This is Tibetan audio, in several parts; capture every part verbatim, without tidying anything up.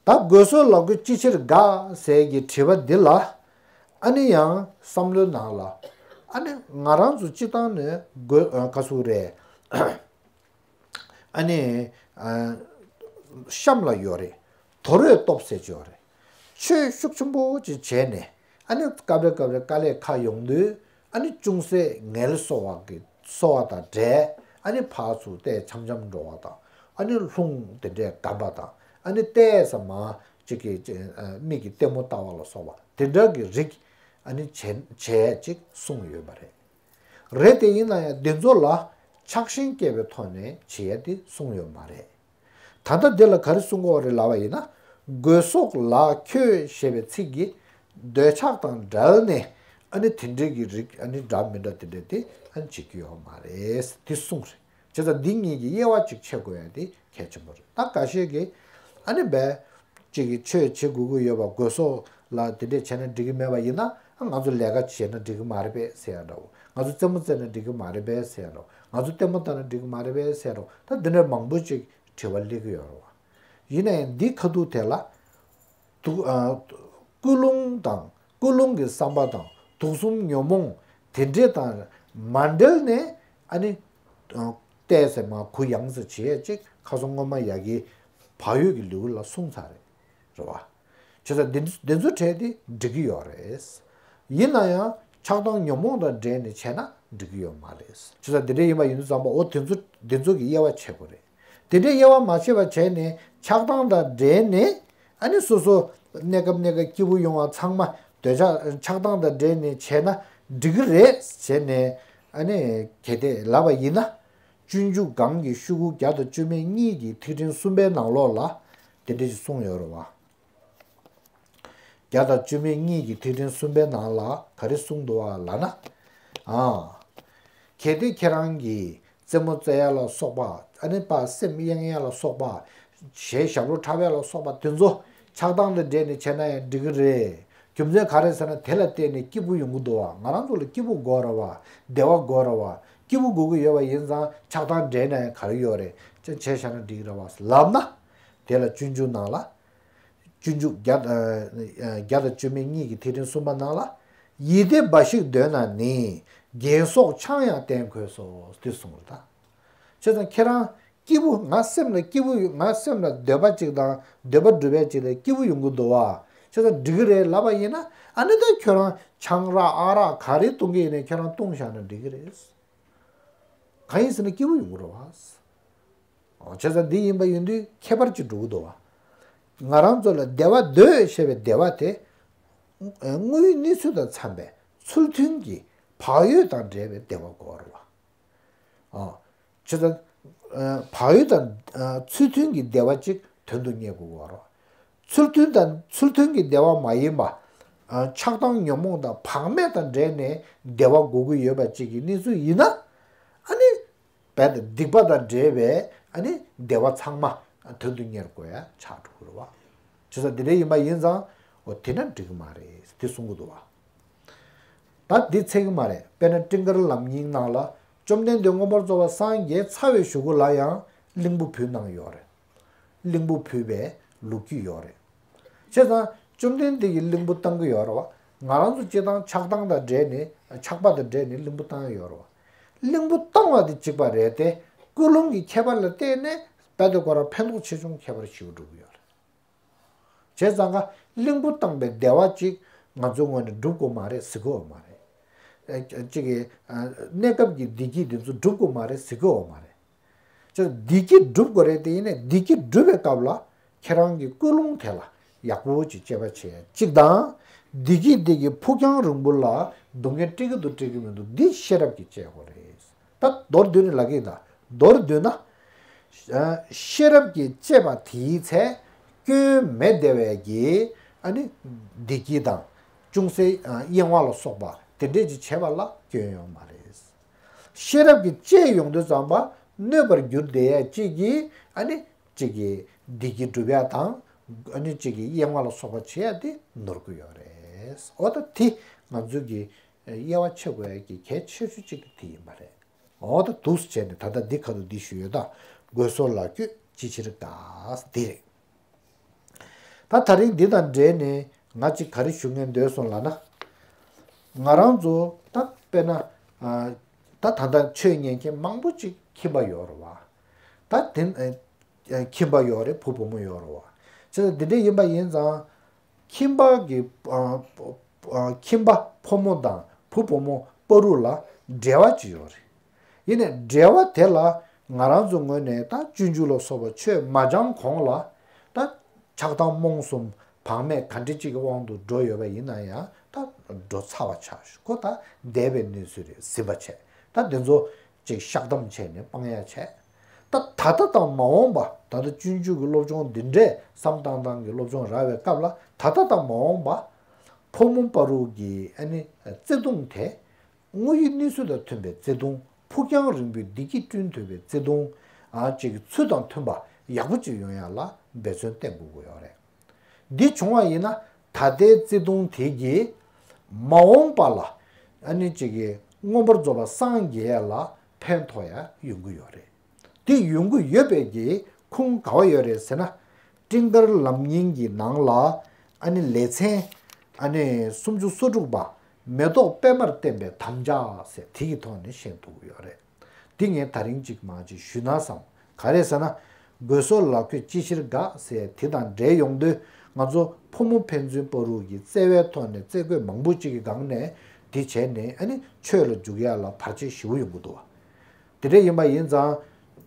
ད་དགོས་སོགས་ལ་དགོས་ཅི་ཕྱིར་དགའ་ཟེར་གྱི་དྲི་བ་འདི་ལ། ཨ་ནི་ཡང་བསམ་བློའི་ནང་ལ། ཨ་ནི་ང་རང་ཚོ་སྤྱི་བཏང་ནས་དགོས་ཨ་ག་ཟེར་རེད། ཨ་ནི་ཨ་གཤམ་ལ་ཡོད་རེད། དོ་རོད་སྟོབས་ཟེར་གྱི་ཡོད་རེད། ཆོས་ཤུགས་ཆེན་པོ་ཅིག་བྱས་ནས། ཨ་ནི་སྐབས་རེ་སྐབས་རེ་དཀའ་ལས་ཁག་ཡོང་དུས། ཨ་ནི་ཅུང་ཟད་ངལ་གསོ་བ་གི་གསོ་བ་དང་འབྲེལ། ཨ་ནི་ཕར་ཚུར་ཏོག་ཙམ་འཆམ་འགྲོ་བ་དང་། ཨ་ནི་རླུང་དེ་འདྲས་བསྡམས་པ་དང་། ཨ་ནི་ཏོག་ཙམ་མར་ཅིག་གི་ཨ་མིག་གི་ལྟད་མོ་ལྟ་བ་ལ་སོགས་པ་དེ་འདྲ་གི་རིགས། ཨ་ནི་བྱེད་བྱེད་ཅིག་གསུངས་ཡོད་པ་རེད། རེད་དེ་ཡིན་ན་ཡང་འདི་ཚོ་ལ་ཆགས་ཞེན་སྐྱེ་བའི་ཐོག་ནས་བྱེད་ཡ་དེ་གསུངས་ཡོད་མ་རེད། ད་ལྟ་འདི་ལ་ག་རེ་གསུང་གི་ཡོད་རེད་ལབ་པ་ཡིན་ན། དགོས་སོགས་ལ་ཁྱོད་ཞེས་པའི་ཚིག་གིས་འདོད་ཆགས་དང་བྲལ་ནས། ཨ་ནི་དེ་འདྲའི་གི་རིགས། ཨ་ནི་འདྲ་མི་འདྲ་དེ་འདྲ་དེ་ཨ་ནི་བྱེད་ཀྱི་ཡོད་མ་རེད། དེ་གསུངས་རེད། བྱས་ཙང་འདི་གཉིས་ཀྱི་དབྱེ་བ་གཅིག་ཕྱེ་དགོས་ཡ་དེ་གལ་ཆེན་པོ་རེད། ད་འགའ་ཤས་ཀྱིས་ཨ་ནི་བས་གཅིག་གིས་ཆོས་བྱེད་དགོས་ཀྱི་ཡོད་པ། དགོས་སོགས་ལ་དེ་འདྲས་བྱས་ན་འགྲིག་གི་མེད་པ་ཡིན་ན། ཨ་ང་ཚོ་ལས་ཀ་བྱས་ན་འགྲིག་གི་མ་རེད་པས་ཟེར་ཡ་འདྲ་བོ། ང་ཚོ་རྩེད་མོ་རྩེས་ན་འགྲིག་གི་མ་རེད་པས་ཟེར་ཡ་འདྲ་བོ། ང་ཚོ་ལྟད་མོ་ལྟ་ན་འགྲིག་གི་མ་རེད་པས་ཟེར་ཡ་འདྲ་བོ། ད་འདི་འདྲ་མང་པོ་ཅིག་དྲི་བ་སླེབས་ཀྱི་ཡོད་རེད་བ། ཡིན་ན་ཡང་འདི་ཁ་ཐུག་དེ་ལ། དུག་ཨ། ཀུན་སློང་དང་། ཀུན་སློང་གི་བསམ་པ་དང་། དུག་གསུམ་ཉོན་མོངས་དེ་འདྲས་དང་མ་འབྲེལ་ནས། ཨ་ནི་ཨ་ཏོག་ཙམ་མར་གུ་ཡངས་ཙམ་བྱེད་ཡ་ཅིག་ཁ་སང་སྔོན་མ་ཡ་གི་བག་ཡོད་ཀྱི་ལེའུ་ལ་གསུངས་ཚར་རེད། རེད་བ། བྱས་ཙང་འདི་འདི་ཚོ་གྲས་དེ་འགྲིག་གི་ཡོད་རེད། ཡིན་ན་ཡང་ཆགས་སྡང་ཉོན་མོངས་དང་འབྲེལ་ནས་བྱས་ན་འགྲིག་གི་ཡོད་མ་རེད། བྱས་ཙང་འདི་འདྲ་ཡིན་པ་ཡིན་དུས་ཙམ་པ། འོ་དེ་ཚོ་འདི་ཚོ་གི་དབྱེ་བ་ཕྱེ་དགོས་རེད། དེ་འདྲའི་དབྱེ་བ་མ་ཕྱེ་བ་བྱས་ནས་ཆགས་སྡང་དང་འབྲེལ་ནས། ཨ་ནི་སོ་སོ་གནས་སྐབས་གནས་སྐབས་སྐྱིད་པོ་ཡོང་བ་ཚང་མ་འདོད་ཆགས་ཆགས་སྡང་དང་འབྲེལ་ནས་བྱས་ན་འགྲིག་གི་རེད་བྱས་ནས། ཨ་ནི་གལ་ཏེ་ལབ་པ་ཡིན་ན། སྤྱོད་འཇུག་སྒང་གི་ཤོག་གུ་བརྒྱ་དང་བཅུ་མེད་གཉིས་ཀྱི་ཐིག་ཕྲེང་གསུམ་པའི་ནང་ལོགས་ལ་དེ་འདྲ་ཞིག་གསུངས་ཡོད་རེད་བ། བརྒྱ་དང་བཅུ་མེད་གཉིས་ཀྱི་ཐིག་ཕྲེང་གསུམ་པའི་ནང་ལ་ག་རེ་གསུངས་འདུག་བ་ལབ་ན། ཨ། གལ་ཏེ་ཁྱེད་རང་གིས་རྩེད་མོ་རྩེ་ཡ་ལ་སོགས་པ། ཨ་ནི་ཕར་སེམས་གཡེང་ཡ་ལ་སོགས་པ། གཞས་ཞབས་བྲོ་འཁྲབ་ཡ་ལ་སོགས་པ་དེ་ཚོ་ཆགས་སྡང་དང་འབྲེལ་ནས་བྱས་ན་ཡང་འགྲིག་གི་རེད། རྒྱུ་མཚན་ག་རེ་ཟེར་ན། དེ་ལ་བརྟེན་ནས་སྐྱིད་པོ་ཡོང་གི་འདུག་བ། ང་རང་ཚོ་ལ་སྐྱིད་པོ་དགོས་རེད་བ། བདེ་བ་དགོས་རེད་བ། སྐྱིད་པོ་དགོས་ཀྱི་ཡོད་པ་ཡིན་ཙང་ཆགས་སྡང་འདྲེས་ན་ཡང་ག་རེ་ཡོད་རེད། ཅེས་བྱས་བཞག་ན་འགྲིག་གི་རེད་བ་ལབ་ན། དེ་ལ་སྤྱོད་འཇུག་ནང་ལ། སྤྱོད་འཇུག་བརྒྱ་ཨ་བརྒྱ་དང་བཅུ་མེད་གཉིས་ཀྱི་ཐིག་ཕྲེང་གསུམ་པ་ནང་ལ། ཡིད་བདེ་འབའ་ཞིག་འདོད་ན་ནི། རྒྱན་སོགས་ཆང་ཡང་བསྟེན་དགོས་སོ། དེ་གསུངས་རེད་ད། བྱས་ཙང་ཁྱེད་རང་སྐྱིད་པོ། ང་སེམས་ལ་སྐྱིད་པོ་ཡོད། ང་སེམས་ལ་འདོད་པ་ཅིག་དང་འདོད་པ་སྒྲུབ་པ་ཅིག་ལ་སྐྱིད་པོ་ཡོང་གི་འདུག་བ། བྱས་ཙང་འགྲིག་གི་རེད་ལབ་པ་ཡིན་ན། ཨ་ནི་ད་ཁྱོད་རང་ཆང་རག་ཨ་རག་ག་རེ་བཏུང་གི་ཡིན་ནའི་ཁྱོད་རང་བཏུང་བཞག་ན་འགྲིག་གི་རེད། གང་ཡིན་ཟེར་ན་སྐྱིད་པོ་ཡོང་གི་རེད་བ། བྱས་ཙང་འདི་ཡིན་པ་ཡིན་དུས་ཁྱད་པར་ཅིག་འགྲོ་གི་འདུག་བ། ང་རང་ཚོ་ལ་བདེ་བ་འདོད་ཞེས་པའི་བདེ་བ་དེ། དངོས་ཡོད་གནས་ཚུལ་དང་འཚམས་པའི་ཚུལ་མཐུན་གྱི་བག་ཡོད་དང་འབྲེལ་བའི་བདེ་བ་དགོས་རེད་བ། ཨ། བྱས་ཙང་། ཨ། བག་ཡོད་དང་། ཨ། ཚུལ་མཐུན་གྱི་བདེ་བ་ཅིག་དོན་དུ་གཉེར་དགོས་པ་རེད། ཚུལ་མཐུན་དང་ཚུལ་མཐུན་གྱི་བདེ་བ་མ་ཡིན་པ། ཨ། ཆགས་སྡང་ཉོན་མོངས་དང་བག་མེད་དང་འབྲེལ་ནས་བདེ་བ་དགོས་ཀྱི་ཡོད་པ་ཅིག་གི་གནས་ཚུལ་ཡིན་ན། ཨ་ནི། རྦད་དེ་སྡིག་པ་དང་འབྲེལ་བའི་ཨ་ནི་བདེ་བ་ཚང་མ་དོན་དུ་གཉེར་དགོས་ཡ་ཆགས་འགྲོ་གི་རེད་བ། བྱས་ཙང་འདི་འདྲ་ཡིན་པ་ཡིན་ཙང་། འོ་དེ་ན་འགྲིག་གི་མ་རེད་དེ་གསུང་གི་འདུག་བ། ད་འདི་ཚད་ཀྱི་མ་རེད། དཔེར་ན་སྤྲིན་དཀར་ལམ་རྙིང་ནང་ལ། བཅོམ་ལྡན་འདས་མངོན་པར་རྫོགས་པར་སངས་རྒྱས་ཚར་བའི་གཞུག་གུ་ལ་ཡང་གླིང་བུ་ཕུལ་གནང་ཡོད་རེད། གླིང་བུ་ཕུལ་བའི་ལོ་རྒྱུས་ཡོད་རེད། བྱས་ཙང་བཅོམ་ལྡན་འདས་ཀྱིས་གླིང་བུ་བཏང་གི་ཡོད་རེད་བ། ང་རང་ཚོ་སྤྱིར་བཏང་ཆགས་སྡང་དང་འབྲེལ་ནས། ཆགས་པ་དང་འབྲེལ་ནས་གླིང་བུ་བཏང་ཡོད་རེད་བ། གླིང་བུ་བཏང་བ་དེ་གཅིག་པ་རེད་དེ། ཀུན་སློང་གི་ཁྱད་པར་ལ་བརྟེན་ནས་རྦད་དེ་ཁོ་རང་ཕན་ཐོགས་ཆེ་ཆུང་ཁྱད་པར་ཞེ་པོ་འགྲོ་གི་ཡོད་རེད། བྱས་ཙང་ཀ་གླིང་བུ་བཏང་པའི་བདེ་བ་ཅིག་ང་ཚོའི་ངོས་ནས་སྒྲུབ་དགོས་མ་རེད་ཟེར་གི་ཡོད་མ་རེད། ཨ། ཅིག་གི། ཨ། གནས་སྐབས་ཀྱི་བདེ་སྐྱིད་འདི་ཚོ་སྒྲུབ་དགོས་མ་རེད་ཟེར་གི་ཡོད་མ་རེད། ཅིག་བདེ་སྐྱིད་སྒྲུབ་དགོས་རེད་དེ། ཡིན་ནའི་བདེ་སྐྱིད་སྒྲུབ་པའི་སྐབས་ལ་ཁྱེད་རང་གི་ཀུན་སློང་དེ་ལ་ཡག་པོ་ཅིག་དཔྱད་པ་བྱེད་ཡ་གཅིག་དང་། བདེ་སྐྱིད་འདི་གི་ཕུགས་རྒྱང་རིང་པོ་ལ་སྡུག་བསྔལ་སྤྲད་ཀྱི་འདུག་སྤྲད་ཀྱི་མི་འདུག་འདི་ཤེས་རབ་ཀྱིས་དཔྱད་དགོས་རེད། ད་མདོར་བསྡུས་ནས་ལབ་ཀྱི་ཡིན་ད། མདོར་བསྡུས་ན། ཨ། ཤེས་རབ་ཀྱིས་དཔྱད་པ་དེའི་ཚེ། སྐྱོན་མེད་བདེ་བའི་གི། ཨ་ནི་བདེ་སྐྱིད་དང་ཅུང་ཟད། ཨ། གཡེང་བ་ལ་སོགས་པ་དེ་འདྲས་ཅིག་བྱས་པ་ལ་སྐྱོན་ཡོད་མ་རེད། ཤེས་རབ་ཀྱིས་དཔྱད་ཡོང་དུས་ཙམ་པ་གནོད་པར་གྱུར་བསྡད་ཡ་གཅིག་གིས། ཨ་ནི་གཅིག་གིས་བདེ་སྐྱིད་སྒྲུབ་ཡ་དང་། ཨ་ནི་གཅིག་གིས་གཡེང་བ་ལ་སོགས་པ་བྱེད་ཡ་དེ་ནོར་གྱི་ཡོད་རེད། འོ་ད་དེ་ང་ཚོ་གི་དབྱེ་བ་ཕྱེ་དགོས་ཡ་གི་གལ་ཆེ་ཤོས་གཅིག་དེ་ཡིན་པ་རེད། འོ་ད་འདུག་སེ་བྱས་ནས་ད་ལྟ་འདི་ཁ་ཐུག་འདི་ཞུས་ཡོད་ད། དགོས་སོགས་ལ་ཁྱོད་ཅི་ཕྱིར་དགའ། འདི་རེད། ད་ད་རིང་འདི་དང་འབྲེལ་ནས་ང་གཅིག་ག་རེ་ཞུ་སྙིང་འདོད་སོང་ལབ་ན། ང་རང་ཚོ་ད་དཔེར་ན་ད་ད་ལྟ་ཆོས་ཉན་མཁན་མང་པོ་ཅིག་ཁྱིམ་པ་ཡོད་རེད་བ། ད་དེ་ཁྱིམ་པ་ཡོད་རེད། བུ་བུ་མོ་ཡོད་རེད་བ། བྱས་ཙང་འདི་འདྲ་ཡིན་པ་ཡིན་ཙང་། ཁྱིམ་པ་གི་ཨ་ཨ་ཁྱིམ་པ་ཕོ་མོ་དང་བུ་བུ་མོ་བར་དུ་ལ་འབྲེལ་བ་ཅིག་ཡོད་རེད། ཡིན་ནའི་འབྲེལ་བ་དེ་ལ་ང་རང་ཚོ་ངོས་ནས་ད་སྤྱོད་འཇུག་ལ་སོགས་པ་ཆོས་མ་སྦྱངས་གོང་ལ་ད་ཆགས་སྡང་རྨོངས་གསུམ་བག་མེད་ག་འདྲ་ཅིག་གི་དབང་དུ་འགྲོ་ཡོད་པ་ཡིན་ན་ཡང་ད་འགྲོ་ཚར་བ་ཆགས། ཁོ་ད་འདས་པའི་གནས་ཚུལ་རེད། ཟིན་པ་བྱས། ད་དེ་ཚོ་ཅིག་བཤགས་སྡོམ་བྱས་ནས་སྤང་ཡ་བྱས། ད་ད་ལྟ་དང་མ་འོངས་པ། ད་ལྟ་སྤྱོད་འཇུག་གི་སློབ་སྦྱོང་འདི་འདྲས་བསམ་བཏང་སྟངས་ཀྱི་སློབ་སྦྱོང་རག་པའི་སྐབས་ལ་ད་ལྟ་དང་མ་འོངས་པ། ཕོ་མོ་བར་དུ་གི་ཨ་ནི་བརྩེ་དུང་དེ། དངོས་ཡོད་གནས་ཚུལ་དང་མཐུན་པའི་བརྩེ་དུང་། ཕུགས་རྒྱང་རིང་པོའི་བདེ་སྐྱིད་བསྐྲུན་ཐུབ་པའི་བརྩེ་དུང་། ཨ་ཅིག་ཚུལ་དང་མཐུན་པ་ཡག་པོ་ཅིག་ཡོང་ཡ་ལ་འབད་བརྩོན་བསྟེན་དགོས་ཀྱི་ཡོད་རེད། འདི་བྱུང་བ་ཡིན་ན་ད་ལྟའི་བརྩེ་དུང་དེ་གིས་མ་འོངས་པ་ལ་ཨ་ནི་ཅིག་གི་མངོན་པར་རྫོགས་པ་སངས་རྒྱས་ཡ་ལ་ཕན་ཐོགས་ཡ་ཡོང་གི་ཡོད་རེད། དེ་ཡོང་གི་ཡོད་པའི་གི་ཁུངས་ག་བ་ཡོད་རེད་ཟེར་ན། སྤྲིན་དཀར་ལམ་རྙིང་གི་ནང་ལ་ཨ་ནི་ལེ་ཚན་ཨ་ནི་སུམ་ཅུ་སོ་དྲུག་པ། མེ་ཏོག་པད་མར་བརྟེན་པའི་དམ་བཅའ་ཟེར་དེ་གི་ཐོག་ནས་བཤད་ཐུབ་ཀྱི་ཡོད་རེད། འདི་ངས་ད་རིང་ཅིག་མ་ཅིག་ཞུས་ན་བསམ། ག་རེ་ཟེར་ན། དགོས་སོགས་ལ་འཁོད་ཅི་ཕྱིར་དགའ་ཟེར་དེ་དང་འབྲེལ་ཡོང་དུས་ང་ཚོ་ཕོ་མོ་ཕན་ཚུན་བར་དུ་གི་བརྩེ་བའི་ཐོག་ནས་བརྩེ་དགོས་མང་པོ་ཅིག་གི་སྒང་ནས་འདི་བྱས་ནས་ཨ་ནི་ཆོས་ལ་འཇུག་ཡ་ལ་བར་ཆད་ཞེ་པོ་ཡོང་གི་འདུག་བ། དེ་འདྲ་ཡིན་པ་ཡིན་ཙང་།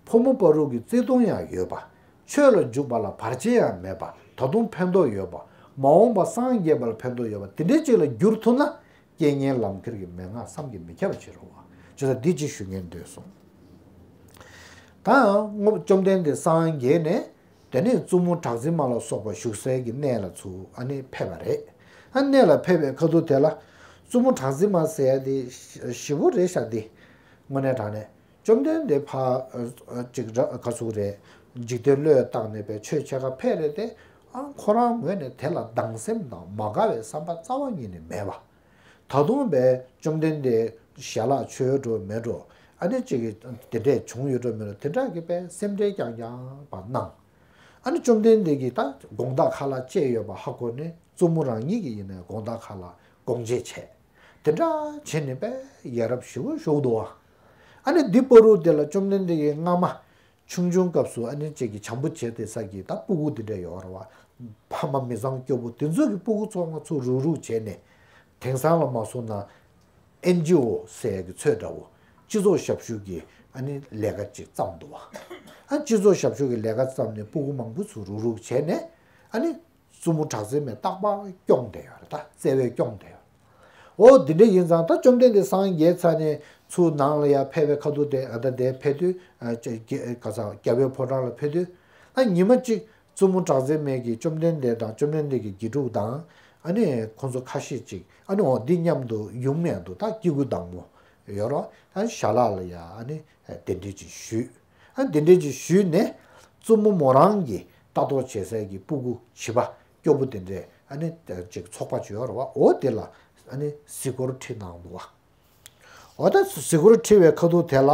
ཕོ་མོ་བར་དུ་གི་བརྩེ་དུང་ཡང་ཡོད་པ། ཆོས་ལ་འཇུག་པ་ལ་བར་ཆད་ཡང་མེད་པ། ད་དུང་ཕན་ཐོགས་ཡོད་པ། མ་འོངས་པ་སངས་རྒྱས་པ་ལ་ཕན་ཐོགས་ཡོད་པ་དེ་འདྲའི་ཅིག་ལ་འགྱུར་ཐུབ་ན། རྐྱེན་ངན་ལམ་ཁྱེར་གྱི་མན་ངག་བསམ་གྱིས་མི་ཁྱབ་པ་ཅིག་རེད་བ། བྱས་ཙང་འདི་ཅིག་ཞུ་སྙིང་འདོད་སོང་། ད་སྔོན་བཅོམ་ལྡན་འདས་སངས་རྒྱས་ནས། དེ་ནས་བཙུན་མོ་གྲགས་འཛིན་མ་ལ་སོགས་པ་བཞུགས་སའི་གི་གནས་ལ་ཚུར་ཨ་ནི་ཕེབས་པ་རེད། ཨ་གནས་ལ་ཕེབས་པའི་ཁ་ཐུག་དེ་ལ། བཙུན་མོ་གྲགས་འཛིན་མ་ཟེར་ཡ་དེ་ཞེ་པོ་རེད་ཤག་དེ། དངོས་གནས་དྲང་གནས་བཅོམ་ལྡན་འདས་ཕར་ཅིག་ར་ག་ཚུགས་རེད། འཇིག་རྟེན་བློས་བཏང་ནས་པའི་ཆོས་ཕྱེད་ཀ་ཕེབས་རེད་དེ། ཨ་ཁོ་རང་ངོས་ནས་དེ་ལ་སྡང་སེམས་དང་མ་དགའ་བའི་བསམ་པ་རྩ་བ་ཉིད་ནས་མེད་པ། ད་དུང་བས་བཅོམ་ལྡན་འདས་ཞལ་ལག་མཆོད་འགྲོ་མེད་འགྲོ། ཨ་ནི་ཅིག་གིས་དེ་འདྲས་བྱུང་ཡོད་འགྲོ་མེད་འགྲོ་དེ་འདྲ་གི་བས་སེམས་ཁྲལ་རྐྱང་རྐྱང་པ་གནང་། ཨ་ནི་བཅོམ་ལྡན་འདས་ཀྱིས་ད་དགོང་དག་ཁ་ལག་བཅད་ཡོད་པ་ཧ་གོ་ནས་བཙུན་མོ་རང་ཉིད་ཀྱིས་ཡིན་ནའི་དགོང་དག་ཁ་ལག་སྒོང་འབྱེད་བྱས། དེ་འདྲ་བྱས་ནས་བས་ཡ་རབས་ཞེ་པོ་བཞུགས་འདུག་བ། ཨ་ནི་འདི་བར་དུ་དེ་ལ་བཅོམ་ལྡན་འདས་ཀྱིས་སྔ་མ། ཆུང་ཆུང་སྐབས་སུ་ཨ་ནི་ཅིག་གི་བྱམས་པོ་བྱས་ཏེ་ས་གི་ད་སྤུ་གུ་དེ་འདྲ་ཡོད་རེད་བ། ཕ་མ་མི་གཙང་སྐྱོ་པོ་དེ་ཚོ་གི་སྤུ་གུ་ཚང་མ་ཚུར་རུག་རུག་བྱས་ནས། དེང་སང་ལ་མ་སོང་ན། ཨེན་ཇི་ཨོ་ཟེར་ཡ་གི་ཚོད་འདྲ་བོ། སྤྱི་ཚོགས་ཞབས་ཞུ་གི་ཨ་ནི་ལས་ཀ་ཅིག་བརྩམས་འདུག་བ། ཨ་སྤྱི་ཚོགས་ཞབས་ཞུ་གི་ལས་ཀ་བརྩམས་ནས་སྤུ་གུ་མང་པོ་ཚུར་རུག་རུག་བྱས་ནས། ཨ་ནི། བཙུན་མོ་གྲགས་འཛིན་མས་རྟག་པར་སྐྱོང་བསྡད་ཡོད་རེད། ད་བརྩེ་བས་སྐྱོང་བསྡད་ཡོད་རེད། འོ་འདི་འདྲ་ཡིན་ཙང་ད་བཅོམ་ལྡན་འདས་སངས་རྒྱས་ཚར་ནས་ཚུར་ནང་ལ་ཡར་ཕེབས་པའི་ཁ་ཐུག་དེ་ཨ་ད་དེ་ཕེབས་དུས་ཨ་ཅེ་ཀྱེ་ག་ས་རྒྱལ་བའི་ཕོ་བྲང་ལ་ཕེབས་དུས། ཨ་ཉི་མ་གཅིག་བཙུན་མོ་གྲགས་འཛིན་མས་ཀྱིས་བཅོམ་ལྡན་འདས་དང་བཅོམ་ལྡན་འདས་ཀྱི་དགེ་ཕྲུག་དང་། ཨ་ནི་ཁོང་ཚོ་ཁ་ཤས་ཅིག་ཨ་ནི་འོ་འདི་མཉམ་དུ་ཡུམ་མཉམ་དུ་ད་སྐྱེ་དགུའི་བདག་མོ་ཡོད་རོགས་ཨ་ཞལ་ལག་ལ་ཡ་ཨ་ནི་གདན་འདྲེན་ཅིག་ཞུས། ཨ་འདི་འདྲས་ཅིག་ཞུས་ནས། བཙུན་མོ་མོ་རང་གི་ལྟ་རྟོག་བྱེད་སའི་གི་སྤུ་གུ་བྱིས་པ་སྐྱོ་པོ་དེ་འདྲས་ཨ་ནི་ཅིག་ཚོགས་པ་ཅིག་ཡོད་རེད་བ། འོ་དེ་ལ་ཨ་ནི་གཟིགས་སྐོར་ཁྲིད་གནང་འདུག་བ། འོ་ད་གཟིགས་སྐོར་ཁྲིད་པའི་ཁ་ཐུག་དེ་ལ་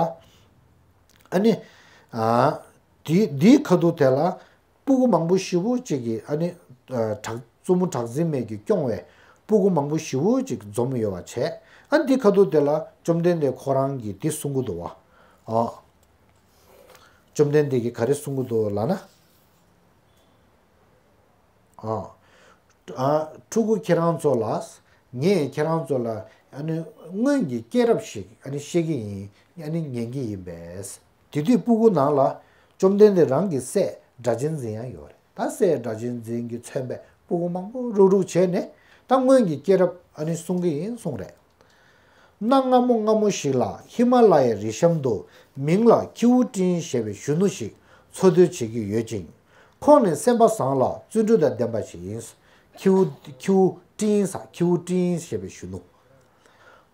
ཨ་ནི་ཨ་དེ་དེའི་ཁ་ཐུག་དེ་ལ་སྤུ་གུ་མང་པོ་ཞེ་པོ་ཅིག་གིས་ཨ་ནི་ཨ་གྲགས་བཙུན་མོ་གྲགས་འཛིན་མས་ཀྱིས་སྐྱོང་བའི་སྤུ་གུ་མང་པོ་ཞེ་པོ་ཅིག་འཛོམས་ཡོད་པ་བྱས། ཨ་འདི་ཁ་ཐུག་དེ་ལ་བཅོམ་ལྡན་འདས་ཁོ་རང་གིས་འདི་གསུང་གི་འདུག་བ། ཨ། བཅོམ་ལྡན་འདས་ཀྱིས་ག་རེ་གསུང་གི་འདུག་ལབ་ན། ཨ། ཨ། ཕྲུ་གུ་ཁྱེད་རང་ཚོ་ལ། ངས་ཁྱེད་རང་ཚོ་ལ་ཨ་ནི་སྔོན་གྱི་སྐྱེས་རབས་ཤིག་ཨ་ནི་བཤད་ཀྱི་ཡིན། ཨ་ནི་ཉན་གྱི་ཡིན་པས། དེ་དུས་སྤུ་གུ་ནང་ལ་བཅོམ་ལྡན་འདས་རང་གི་སྲས་སྒྲ་གཅན་འཛིན་ཡང་ཡོད་རེད། ད་སྲས་སྒྲ་གཅན་འཛིན་གྱིས་མཚོན་པའི་སྤུ་གུ་མང་པོ་རུག་རུག་བྱས་ནས་ད་སྔོན་གྱི་སྐྱེས་རབས་ཨ་ནི་གསུང་གི་ཡིན་གསུངས་རེད། གནའ་སྔ་མོ་སྔ་མོ་ཞིག་ལ་ཧི་མ་ལ་ཡའི་རི་གཤམ་དུ་མིང་ལ་ཁྱེའུ་སྤྲིན་ཞེས་པའི་གཞོན་ནུ་ཞིག་འཚོ་སྡོད་བྱེད་ཀྱི་ཡོད་ཅིང་། ཁོང་ནི་སེམས་པ་བཟང་ལ་བརྩོན་འགྲུས་དང་ལྡན་པ་ཞིག་ཡིན། ཁྱེའུ་ཁྱེའུ་སྤྲིན་ཟེར། ཁྱེའུ་སྤྲིན་ཞེས་པའི་གཞོན་ནུ།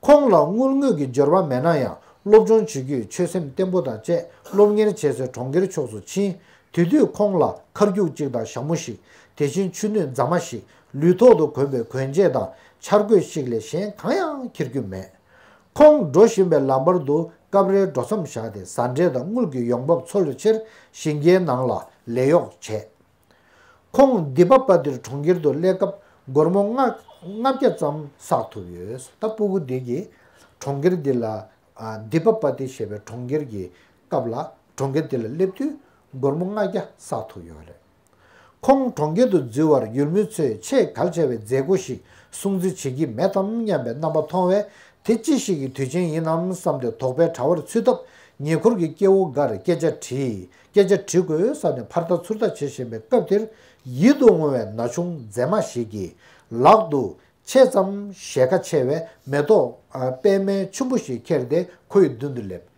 ཁོང་ལ་དངུལ་དངོས་ཀྱི་འབྱོར་པ་མེད་ན་ཡང་སློབ་སྦྱོང་བྱེད་རྒྱུའི་ཆོད་སེམས་བརྟན་པོ་དང་བཅས་སློབ་གཉེར་བྱེད་སའི་གྲོང་ཁྱེར་ཕྱོགས་སུ་ཕྱིན། དེ་དུས་ཁོང་ལ་ཁ་རྒྱུག་ཅིག་དང་ཞྭ་མོ་ཞིག་དེ་བཞིན་ཆུ་སྣོད་རྫ་མ་ཞིག་ལུས་ཐོག་ཏུ་གོན་པའི་གོན་ཆས་དང་འཆར་གོས་ཤིག་ལས་གཞན་གང་ཡང་འཁྱེར་རྒྱུ་མེད། ཁོང་འགྲོ་བཞིན་པའི་ལམ་བར་དུ་སྐབས་རེ་འགྲོ་མཚམས་བཞག་སྟེ་བཟའ་འབྲས་དང་དངུལ་གྱི་ཡོང་འབབ་འཚོལ་བའི་ཕྱིར་ཞིང་ཁའི་ནང་ལ་ལས་གཡོག་བྱས། ཁོང་དི་པ་པ་ཏིར་གྲོང་ཁྱེར་དུ་སླེབས་སྐབས་སྒོར་མོ་ལྔ་ལྔ་བརྒྱ་ཙམ་བསགས་ཐུབ་ཡོད། ད་སྤུ་གུ་འདི་གིས་གྲོང་ཁྱེར་འདི་ལ་ཨ་དི་པ་པ་ཏི་ཞེས་པའི་གྲོང་ཁྱེར་གྱི་སྐབས་ལ་གྲོང་ཁྱེར་འདི་ལ་སླེབས་དུས་སྒོར་མོ་ལྔ་བརྒྱ་བསགས་ཐུབ་ཡོད་རེད། ཁོང་གྲོང་ཁྱེར་དུ་འཛུལ་བར་ཡུལ་མི་ཚོས་ཆེས་གལ་ཆེ་བའི་མཛད་སྒོ་ཞིག་སྲུང་བརྩི་བྱེད་ཀྱི་མེད་དམ་སྙམ་པའི་རྣམ་པ་མཐོང་བས། དེ་ཅི་ཞིག་གི་དུས་ཆེན་ཡིན་ནམ་བསམ་སྟེ་དོགས་པའི་དྲ་བར་ཚུད་སྟབས། ཉེ་འཁོར་གྱི་སྐྱེ་བོ་འགར་སྐད་ཆ་དྲིས། སྐད་ཆ་དྲི་དགོས་བསམ་ནས་ཕར་ལྟ་ཚུར་ལྟ་བྱེད་བཞིན་པའི་སྐབས་དེར། ཡིད་དུ་འོང་བའི་ན་ཆུང་མཛེས་མ་ཞིག་གིས་ལག་ཏུ་ཆེ་ཙམ་ཞལ་ཁ་ཕྱེ་བའི་མེ་ཏོག་པད་མའི་ཆུན་པོ་ཞིག་ཁྱེར་ཏེ་ཁོའི་མདུན་དུ་སླེབས།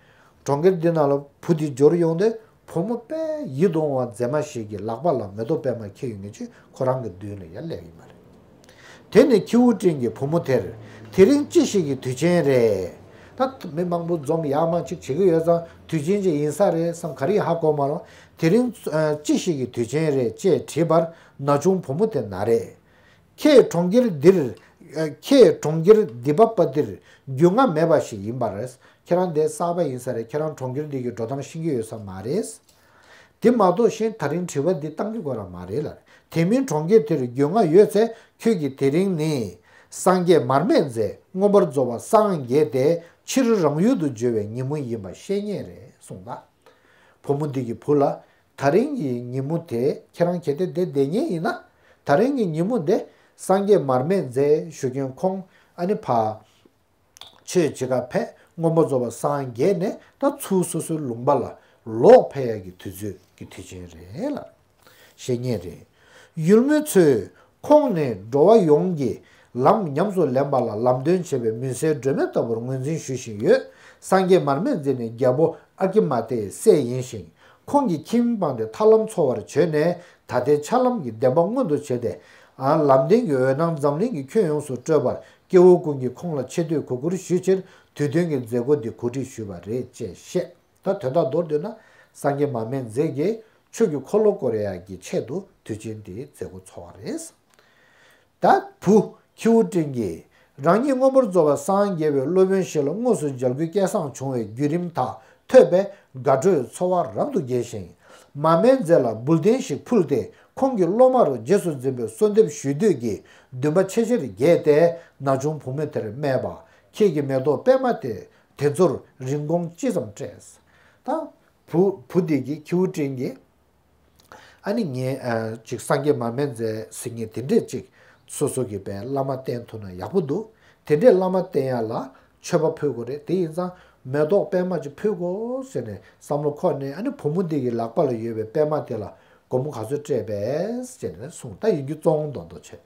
གྲོང་ཁྱེར་འདི་ནང་ལ་བུ་འདི་འབྱོར་ཡོང་དུས། བུ་མོ་དཔེ་ཡིད་དུ་འོང་བ་མཛེས་མ་ཞིག་གི་ལག་པ་ལ་མེ་ཏོག་པད་མ་འཁྱེར་ཡོང་མཁན་ཅིག་ཁོ་རང་གི་མདུན་ལ་ཡར་སླེབས་ཡོད་པ་རེད། དེ་ནས་ཁྱི་བོ་སྤྲིན་གྱིས་བུ་མོ་དེར། དེ་རིང་ཅི་ཞིག་གི་དུས་ཆེན་རེད། ད་མི་མང་པོ་འཛོམས་ཡག་མ་ཅིག་བྱེད་ཀྱི་ཡོད་ཙང་དུས་ཆེན་ཅིག་ཡིན་ས་རེད་བསམ། ག་རེ་ཡིན་ཧ་གོ་མ་རུང་། དེ་རིང་ཅི་ཞིག་གི་དུས་ཆེན་རེད་ཅེས་དྲིས་པར། ན་ཆུང་བུ་མོ་དེ་ན་རེ། ཁྱེད་གྲོང་ཁྱེར་འདིར། ཁྱེད་གྲོང་ཁྱེར་དི་པ་པ་ཏིར་རྒྱུས་མངའ་མེད་པ་ཞིག་ཡིན་པ་རེད། ཁྱེད་རང་འདི་གསར་པ་ཡིན་ས་རེད། ཁྱེད་རང་གྲོང་ཁྱེར་འདི་གི་འགྲོ་སྟངས་ཤེས་ཀྱི་ཡོད་ས་མ་རེད། དེ་མ་གཏོགས་གཞན་ད་རིང་དྲི་བ་འདི་བཏང་རྒྱུ་དགོས་ར་མ་རེད་ལ། དེ་མིན་གྲོང་ཁྱེར་དེར་རྒྱུས་མངའ་ཡོད་ཚེ་ཁྱོད་ཀྱིས་དེ་རིང་ནི་སངས་རྒྱས་མར་མེ་མཛད་མངོན་པར་རྫོགས་པར་སངས་རྒྱས་ཏེ་ཕྱིར་རང་ཡུལ་དུ་འབྱོར་བའི་ཉིན་མོ་ཡིན་པ་ཤེས་ངེས་རེད་གསུངས་པ། བུ་མོ་འདི་གི་བུ་ལ། ད་རིང་གི་ཉིན་མོ་དེ་ཁྱེད་རང་གལ་ཏེ་བསྡད་བསྡད་མཁན་ཡིན་ན། ད་རིང་གི་ཉིན་མོ་འདི་སངས་རྒྱས་མར་མེ་མཛད་ཞུ་མཁན་ཁོང་ཨ་ནི་ཕ། ཆོས་བྱེད་ག་ཕེབས་མངོན་པར་རྫོགས་པར་སངས་རྒྱས་ནས་ད་ཚུར་སོ་སོའི་ལུང་པ་ལ་ལོག་ཕེབས་ཡག་གི་དུས་ཚོད་ཀྱི་དུས་ཆེན་རེད་ལ། ཤེས་ངེས་རེད། ཡུལ་མི་ཚོས་ཁོང་ནས་འགྲོ་བ་ཡོངས་ཀྱི་ལམ་ཉམས་སུ་ལེན་པ་ལ་ལམ་སྟོན་བྱེད་པའི་མུན་སེལ་སྒྲོན་མེ་ལྟ་བུར་ངོས་འཛིན་ཞུ་བཞིན་ཡོད། སངས་རྒྱས་མར་མེ་མཛད་ནི་རྒྱལ་པོ་ཨ་ཀི་མ་ཏའི་སྲས་ཡིན་ཞིང་། ཁོང་གི་ཁྱིམ་སྤངས་ཏེ་ཐར་ལམ་འཚོལ་བར་བྱོན་ནས་ད་ལྟའི་འཆར་ལམ་གྱི་བདེན་པ་མངོན་དུ་བྱས་ཏེ། ལམ་བདེན་གྱི་འོད་སྣང་འཛམ་གླིང་གི་ཁྱོན་ཡོངས་སུ་སྤྲོད་པར་སྐྱེ་བོ་ཀུན་གྱིས་ཁོང་ལ་ཆེ་བསྟོད་གུས་བཀུར་ཞུས་ཕྱིར་དུས་སྟོན་གྱི་མཛད་སྒོ་འདི་གོ་སྒྲིག་ཞུས་པ་རེད་ཅེས་བཤད། ད་དོན་དག་མདོར་བསྡུས་ན། སངས་རྒྱས་མར་མེ་མཛད་ཀྱིས་ཆོས་ཀྱི་འཁོར་ལོ་བསྐོར་ཡག་གི་ཆེད་དུ་དུས་ཆེན་འདིའི་མཛད་སྒོ་འཚོགས་པ་རེད། ད་བུ་ཁྱེའུ་སྤྲིན་གྱིས་རང་ཉིད་མངོན་པར་རྫོགས་པར་སངས་རྒྱས་པའི་སློབ་དཔོན་ཞིག་ལ་དངོས་སུ་མཇལ་རྒྱུ་སྐལ་བཟང་བྱུང་བའི་བརྒྱུད་རིམ་དག་ཐོས་པས་དགའ་སྤྲོའི་ཚོར་བ་རབ་ཏུ་རྒྱས་ཤིང་། མར་མེ་མཛད་ལ་འབུལ་རྟེན་ཞིག་ཕུལ་ཏེ་ཁོང་གི་སློབ་མ་རུ་རྗེས་སུ་འཛིན་པའི་གསོལ་འདེབས་ཞུ་འདོད་ཀྱི་འདུན་པ་ཆེས་ཆེར་རྒྱས་ཏེ་ན་ཆུང་བུ་མོ་དེར་སྨྲས་པ། ཁྱེད་ཀྱི་མེ་ཏོག་པད་མ་དེ་དེ་ཚོར་རིན་གོང་ཅི་ཙམ་སྤྲད། ད་བུ་བུ་དེ་གིས་ཁྱེའུ་སྤྲིན་གྱིས། ཨ་ནི་ངས་ཨ་ཅིག་སངས་རྒྱས་མར་མེ་མཛད་ཟེར་མཁན་དེ་འདྲས་ཅིག་སོ་སོ་གི་པའི་བླ་མ་བསྟེན་ཐུབ་ན་ཡག་པོ་འདུག་དེ་འདྲས་བླ་མ་བསྟེན་ཡ་ལ་མཆོད་པ་ཕུལ་དགོས་རེད། དེ་ཡིན་ཙང་མེ་ཏོག་པད་མ་ཅིག་ཕུལ་དགོས་ཟེར་ནས་བསམ་བློ་འཁོར་ནས། ཨ་ནི་བུ་མོ་འདི་གི་ལག་པ་ལ་ཡོད་པའི་པད་མ་དེ་ལ་སྒོར་མོ་ག་ཚོད་སྤྲད་པས་ཟེར་ནས་གསུངས། ད་ཡིན་རྒྱུ་བཙོང་མདོག་མདོག་བྱས།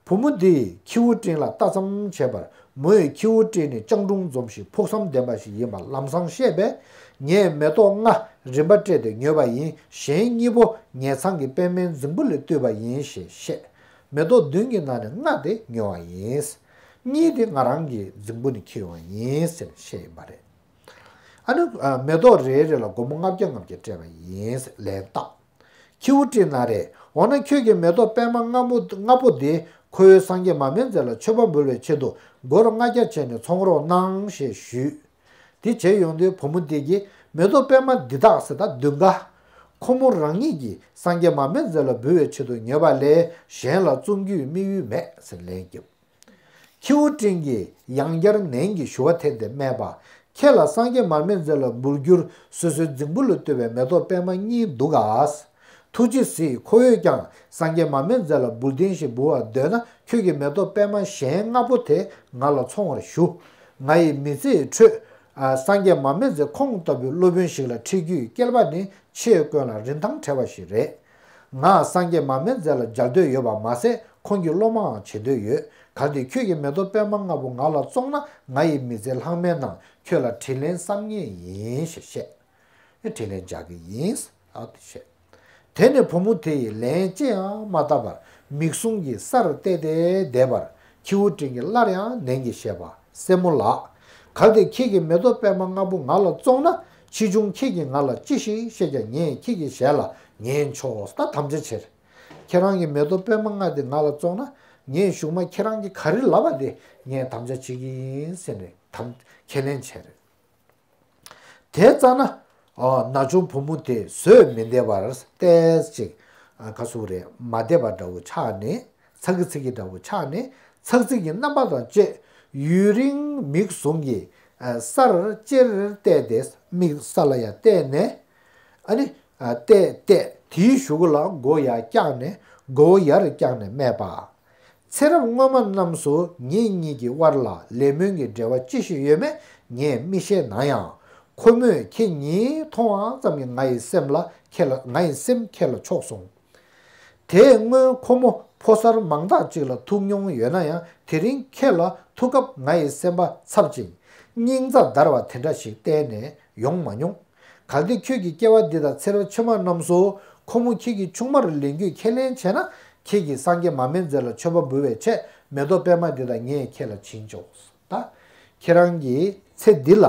བུ་མོ་འདིས་ཁྱེའུ་སྤྲིན་ལ་ལྟ་ཙམ་བྱས་པར། མོས་ཁྱེའུ་སྤྲིན་ནི་སྤྱང་གྲུང་འཛོམས་ཤིང་ཕུགས་བསམ་ལྡན་པ་ཞིག་ཡིན་པ་ལམ་སང་ཤེས་པས། ངས་མེ་ཏོག་ལྔ་རིན་པ་སྤྲད་དེ་ཉོས་པ་ཡིན། གཞན་གཉིས་པོ་ངེད་ཚང་གི་པད་མའི་རྫིང་བུ་ལས་བཏུས་པ་ཡིན་ཞེས་བཤད། མེ་ཏོག་བདུན་གྱི་ནང་ནས་ལྔ་དེ་ཉོས་པ་ཡིན། གཉིས་དེ་ང་རང་གི་རྫིང་བུ་ནས་འཁྱེར་ཡོང་བ་ཡིན་ཟེར་བཤད་ཡིན་པ་རེད། ཨ་ནི་མེ་ཏོག་རེ་རེ་ལ་སྒོར་མོ་ལྔ་བརྒྱ་ལྔ་བརྒྱ་སྤྲད་པ་ཡིན་ལན་བཏབ། ཁྱེའུ་སྤྲིན་ན་རེ། འོ་ན་ཁྱོད་ཀྱི་མེ་ཏོག་པད་མ་ལྔ་པོ་ལྔ་པོ་འདི་ཁོ་བོའི་སངས་རྒྱས་མར་མེ་མཛད་ལ་མཆོད་པ་འབུལ་བའི་ཆེད་དུ་སྒོར་ལྔ་བརྒྱ་བྱས་ནས་ཚོང་རོགས་གནང་ཞེས་ཞུས། དེ་བྱས་ཡོང་དུས་བུ་མོ་དེ་གིས་མེ་ཏོག་པད་མ་འདི་དག་ཟེར། ད་བདུན་ཀ་ཁོ་མོ་རང་ཉིད་ཀྱིས་སངས་རྒྱས་མར་མེ་མཛད་ལ་འབུལ་བའི་ཆེད་དུ་ཉོས་པ་ལས་གཞན་ལ་བཙོང་རྒྱུའི་དམིགས་ཡུལ་མེད་ཟེར་ལན་བརྒྱབ། ཁྱེའུ་སྤྲིན་གྱིས་ཡང་བསྐྱར་ནན་གྱིས་ཞུ་བ་འཐེན་ཏེ་སྨྲས་པ། ཁྱེད་ལ་སངས་རྒྱས་མར་མེ་མཛད་ལ་འབུལ་རྒྱུར་སོ་སོའི་རྫིང་བུ་ལ་བཏུས་པའི་མེ་ཏོག་པད་མ་གཉིས་འདུག་ག། ཐུགས་རྗེས་གཟིགས། ཁོ་བོས་ཀྱང་སངས་རྒྱས་མར་མེ་མཛད་ལ་འབུལ་རྟེན་ཞིག་འབུལ་བར་འདོད་ན། ཁྱོད་ཀྱི་མེ་ཏོག་པད་མ་གཞན་ལྔ་པོ་དེ་ང་ལ་ཚོང་བར་ཞུ། ང་ཡི་མི་ཚེའི་ཁྲོད། ཨ། སངས་རྒྱས་མར་མེ་མཛད་ཁོང་ལྟ་བུའི་སློབ་དཔོན་ཞིག་ལ་འཁྲིད་རྒྱུའི་སྐལ་པ་ནི་ཆེས་དཀོན་ལ་རིན་ཐང་བྲལ་བ་ཞིག་རེད། ང་སངས་རྒྱས་མར་མེ་མཛད་ལ་མཇལ་འདོད་ཡོད་པ་མ་ཟད། ཁོང་གི་སློབ་མའང་བྱེད་འདོད་ཡོད། གལ་ཏེ་ཁྱོད་ཀྱི་མེ་ཏོག་པད་མ་ལྔ་པོ་ང་ལ་བཙོང་ན། ང་ཡི་མི་ཚེ་ལྷག་མའི་ནང་ཁྱོད་ལ་དྲིན་ལན་བསམ་ངེས་ཡིན་ཞེས་བཤད། དྲིན་ལན་འཇལ་གྱི་ཡིན། ཨ། དེ་བཤད། དེ་ནས་བུ་མོ་དེ་ཡིས་ལན་ཅི་ཡང་མ་བཏབ་པར་མིག་ཟུང་གིས་སར་བལྟས་ཏེ་བསྡད་པར། ཁྱེའུ་སྤྲིན་གྱིས་སླར་ཡང་ནན་གྱིས་བཤད་པ། སྲས་མོ་ལགས། གལ་ཏེ་ཁྱེད་ཀྱིས་མེ་ཏོག་པད་མ་ལྔ་པོ་ང་ལ་བཙོང་ན། ཕྱིས་འབྱུང་ཁྱེད་ཀྱིས་ང་ལ་ཅི་ཞིག་བཤད་ཀྱང་ངས་ཁྱེད་ཀྱི་ཞལ་ལ་ཉན་ཆོག། ད་དམ་བཅའ་བྱེད། ཁྱེད་རང་གི་མེ་ཏོག་པད་མ་ལྔ་དེ་ང་ལ་བཙོང་ན། ངས་གཞུག་མ་ཁྱེད་རང་གིས་ག་རེ་ལབ་པ་དེ་ངས་དམ་བཅའ་བྱེད་ཀྱི་ཡིན་ཟེར་ནས་དམ་ཁས་ལེན་བྱས་རེད། དེ་ཙ་ན། ཨ། ན་ཆུང་བུ་མོ་དེ་བཟོད་མི་བདེ་བར་ཏོག་ཙམ་ཅིག་ ག་ཟེར་རེད། མ་བདེ་བ་འདྲ་བོ་ཆགས་ནས། ཚ་གི་ཚི་གི་འདྲ་བོ་ཆགས་ནས། ཚག་ཚིག་གི་རྣམ་པ་དང་བཅས་ཡུན་རིང་མིག་ཟུང་གིས་སར་ཅེར་བལྟས་ཏེ། མིག་ས་ལ་ཡར་བལྟས་ནས། ཨ་ནི་བལྟས་བལྟས། དེའི་གཞུག་ལ་མགོ་ཡར་བཀྱགས་ནས། མགོ་བོ་ཡར་བཀྱགས་ནས་སྨྲས་པ། ཚེ་རབས་སྔོན་མ་རྣམས་སུ་ངེད་གཉིས་ཀྱི་དབར་ལ་ལས་སྨོན་གྱི་འབྲེལ་བ་ཅི་ཞིག་ཡོད་མེད་ངས་མི་ཤེས་ན་ཡང་། ཁོ་མོས་ཁྱེད་གཉིས་མཐོང་བ་ཙམ་གྱིས་ང་ཡི་སེམས་ལ་ཁྱེད་ལ་ང་ཡི་སེམས་ཁྱེད་ལ་ཕྱོགས་སོང་། དེས་སྔོན་ཁོ་མོ་ཕོ་གསར་མང་དག་ཅིག་ལ་ཐུག་མྱོང་ཡོད་ན་ཡང་། དེ་རིང་ཁྱེད་ལ་ཐུག་སྐབས་ང་ཡི་སེམས་པ་འཚབ་ཅིང་། སྙིང་རྩ་འདར་བ་དེ་འདྲ་ཞིག་གཏན་ནས་ཡོང་མ་མྱོང་། གལ་ཏེ་ཁྱོད་ཀྱིས་སྐྱེ་བ་འདི་དང་ཚེ་རབས་ཕྱི་མ་རྣམས་སུ་ཁོ་མོ་ཁྱེད་ཀྱི་ཆུང་མར་ལེན་རྒྱུས་ཁས་ལེན་བྱས་ན། ཁྱེད་ཀྱིས་སངས་རྒྱས་མར་མེ་མཛད་ལ་མཆོད་པ་འབུལ་བའི་ཆེད་མེ་ཏོག་པདྨ་འདི་དག་ངས་ཁྱེད་ལ་བྱིན་ཆོག། ད་ཁྱེད་རང་གིས་ཚེ་འདི་ལ་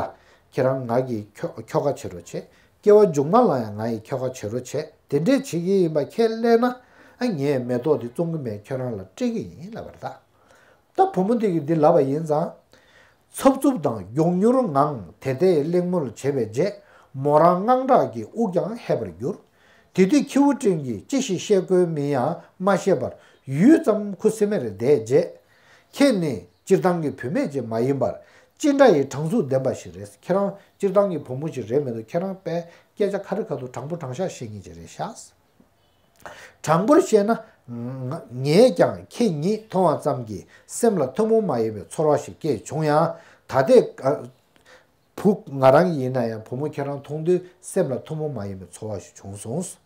ཁྱེད་རང་ང་གི་ཁྱོ་ཁྱོ་ག་བྱེད་རོགས་བྱེད། སྐྱེ་བ་མཇུག་མ་ལ་ཡང་ང་ཡི་ཁྱོ་ག་བྱེད་རོགས་བྱེད། དེ་འདྲས་བྱེད་ཀྱི་ཡིན་པ་ཁས་ལེན་ན། ཨ་ངས་མེ་ཏོག་འདི་བཙོང་གི་མེད། ཁྱོད་རང་ལ་སྤྲད་ཀྱི་ཡིན་ལབ་པ་རེད་ད། ད་བུ་མོ་འདི་གིས་འདི་ལབ་པ་ཡིན་ཙང་། འཚབ་འཚུབ་དང་མགྱོགས་མྱུར་ངང་དེ་ལྟའི་གླེང་མོལ་བྱས་པའི་རྗེས། མོ་རང་དངངས་སྐྲག་གིས་དབུགས་ཀྱང་ཧད་པར་གྱུར། དེ་དུས་ཁྱེའུ་སྤྲིན་གྱིས་ཅི་ཞིག་བཤད་དགོས་མིན་ཡང་མ་ཤེས་པར་ཡུད་ཙམ་ཁུ་སིམ་མེར་བསྡད་རྗེས། ཁྱེད་ནི་སྤྱིར་བཏང་གི་བུད་མེད་ཅིག་མ་ཡིན་པར་ཅི་འདྲ་ཡི་དྲང་ཚུགས་ལྡན་པ་ཞིག་རེད། ཁྱེད་རང་སྤྱིར་བཏང་གི་བུ་མོ་ཞིག་རེད་མི་འདུག། ཁྱེད་རང་དཔེ་སྐད་ཆ་ཁ་རི་ཁ་ཐུག་དྲང་པོ་དྲང་བཞག་བཤད་མཁན་ཅིག་རེད་ཤག། དྲང་པོར་བཤད་ན། ང་ངས་ཀྱང་ཁྱེད་ཉིད་མཐོང་བ་ཙམ་གྱིས་སེམས་ལ་ཐུན་མོང་མ་ཡིན་པའི་ཚོར་བ་ཞིག་སྐྱེས་བྱུང་ཡང་། ད་ལྟའི་བུ་ང་རང་ཡིན་ན་ཡང་བུ་མོ་ཁྱེད་རང་མཐོང་དུས་སེམས་ལ་ཐུན་མོང་མ་ཡིན་པའི་ཚོར་བ་ཞིག་བྱུང་སོང་།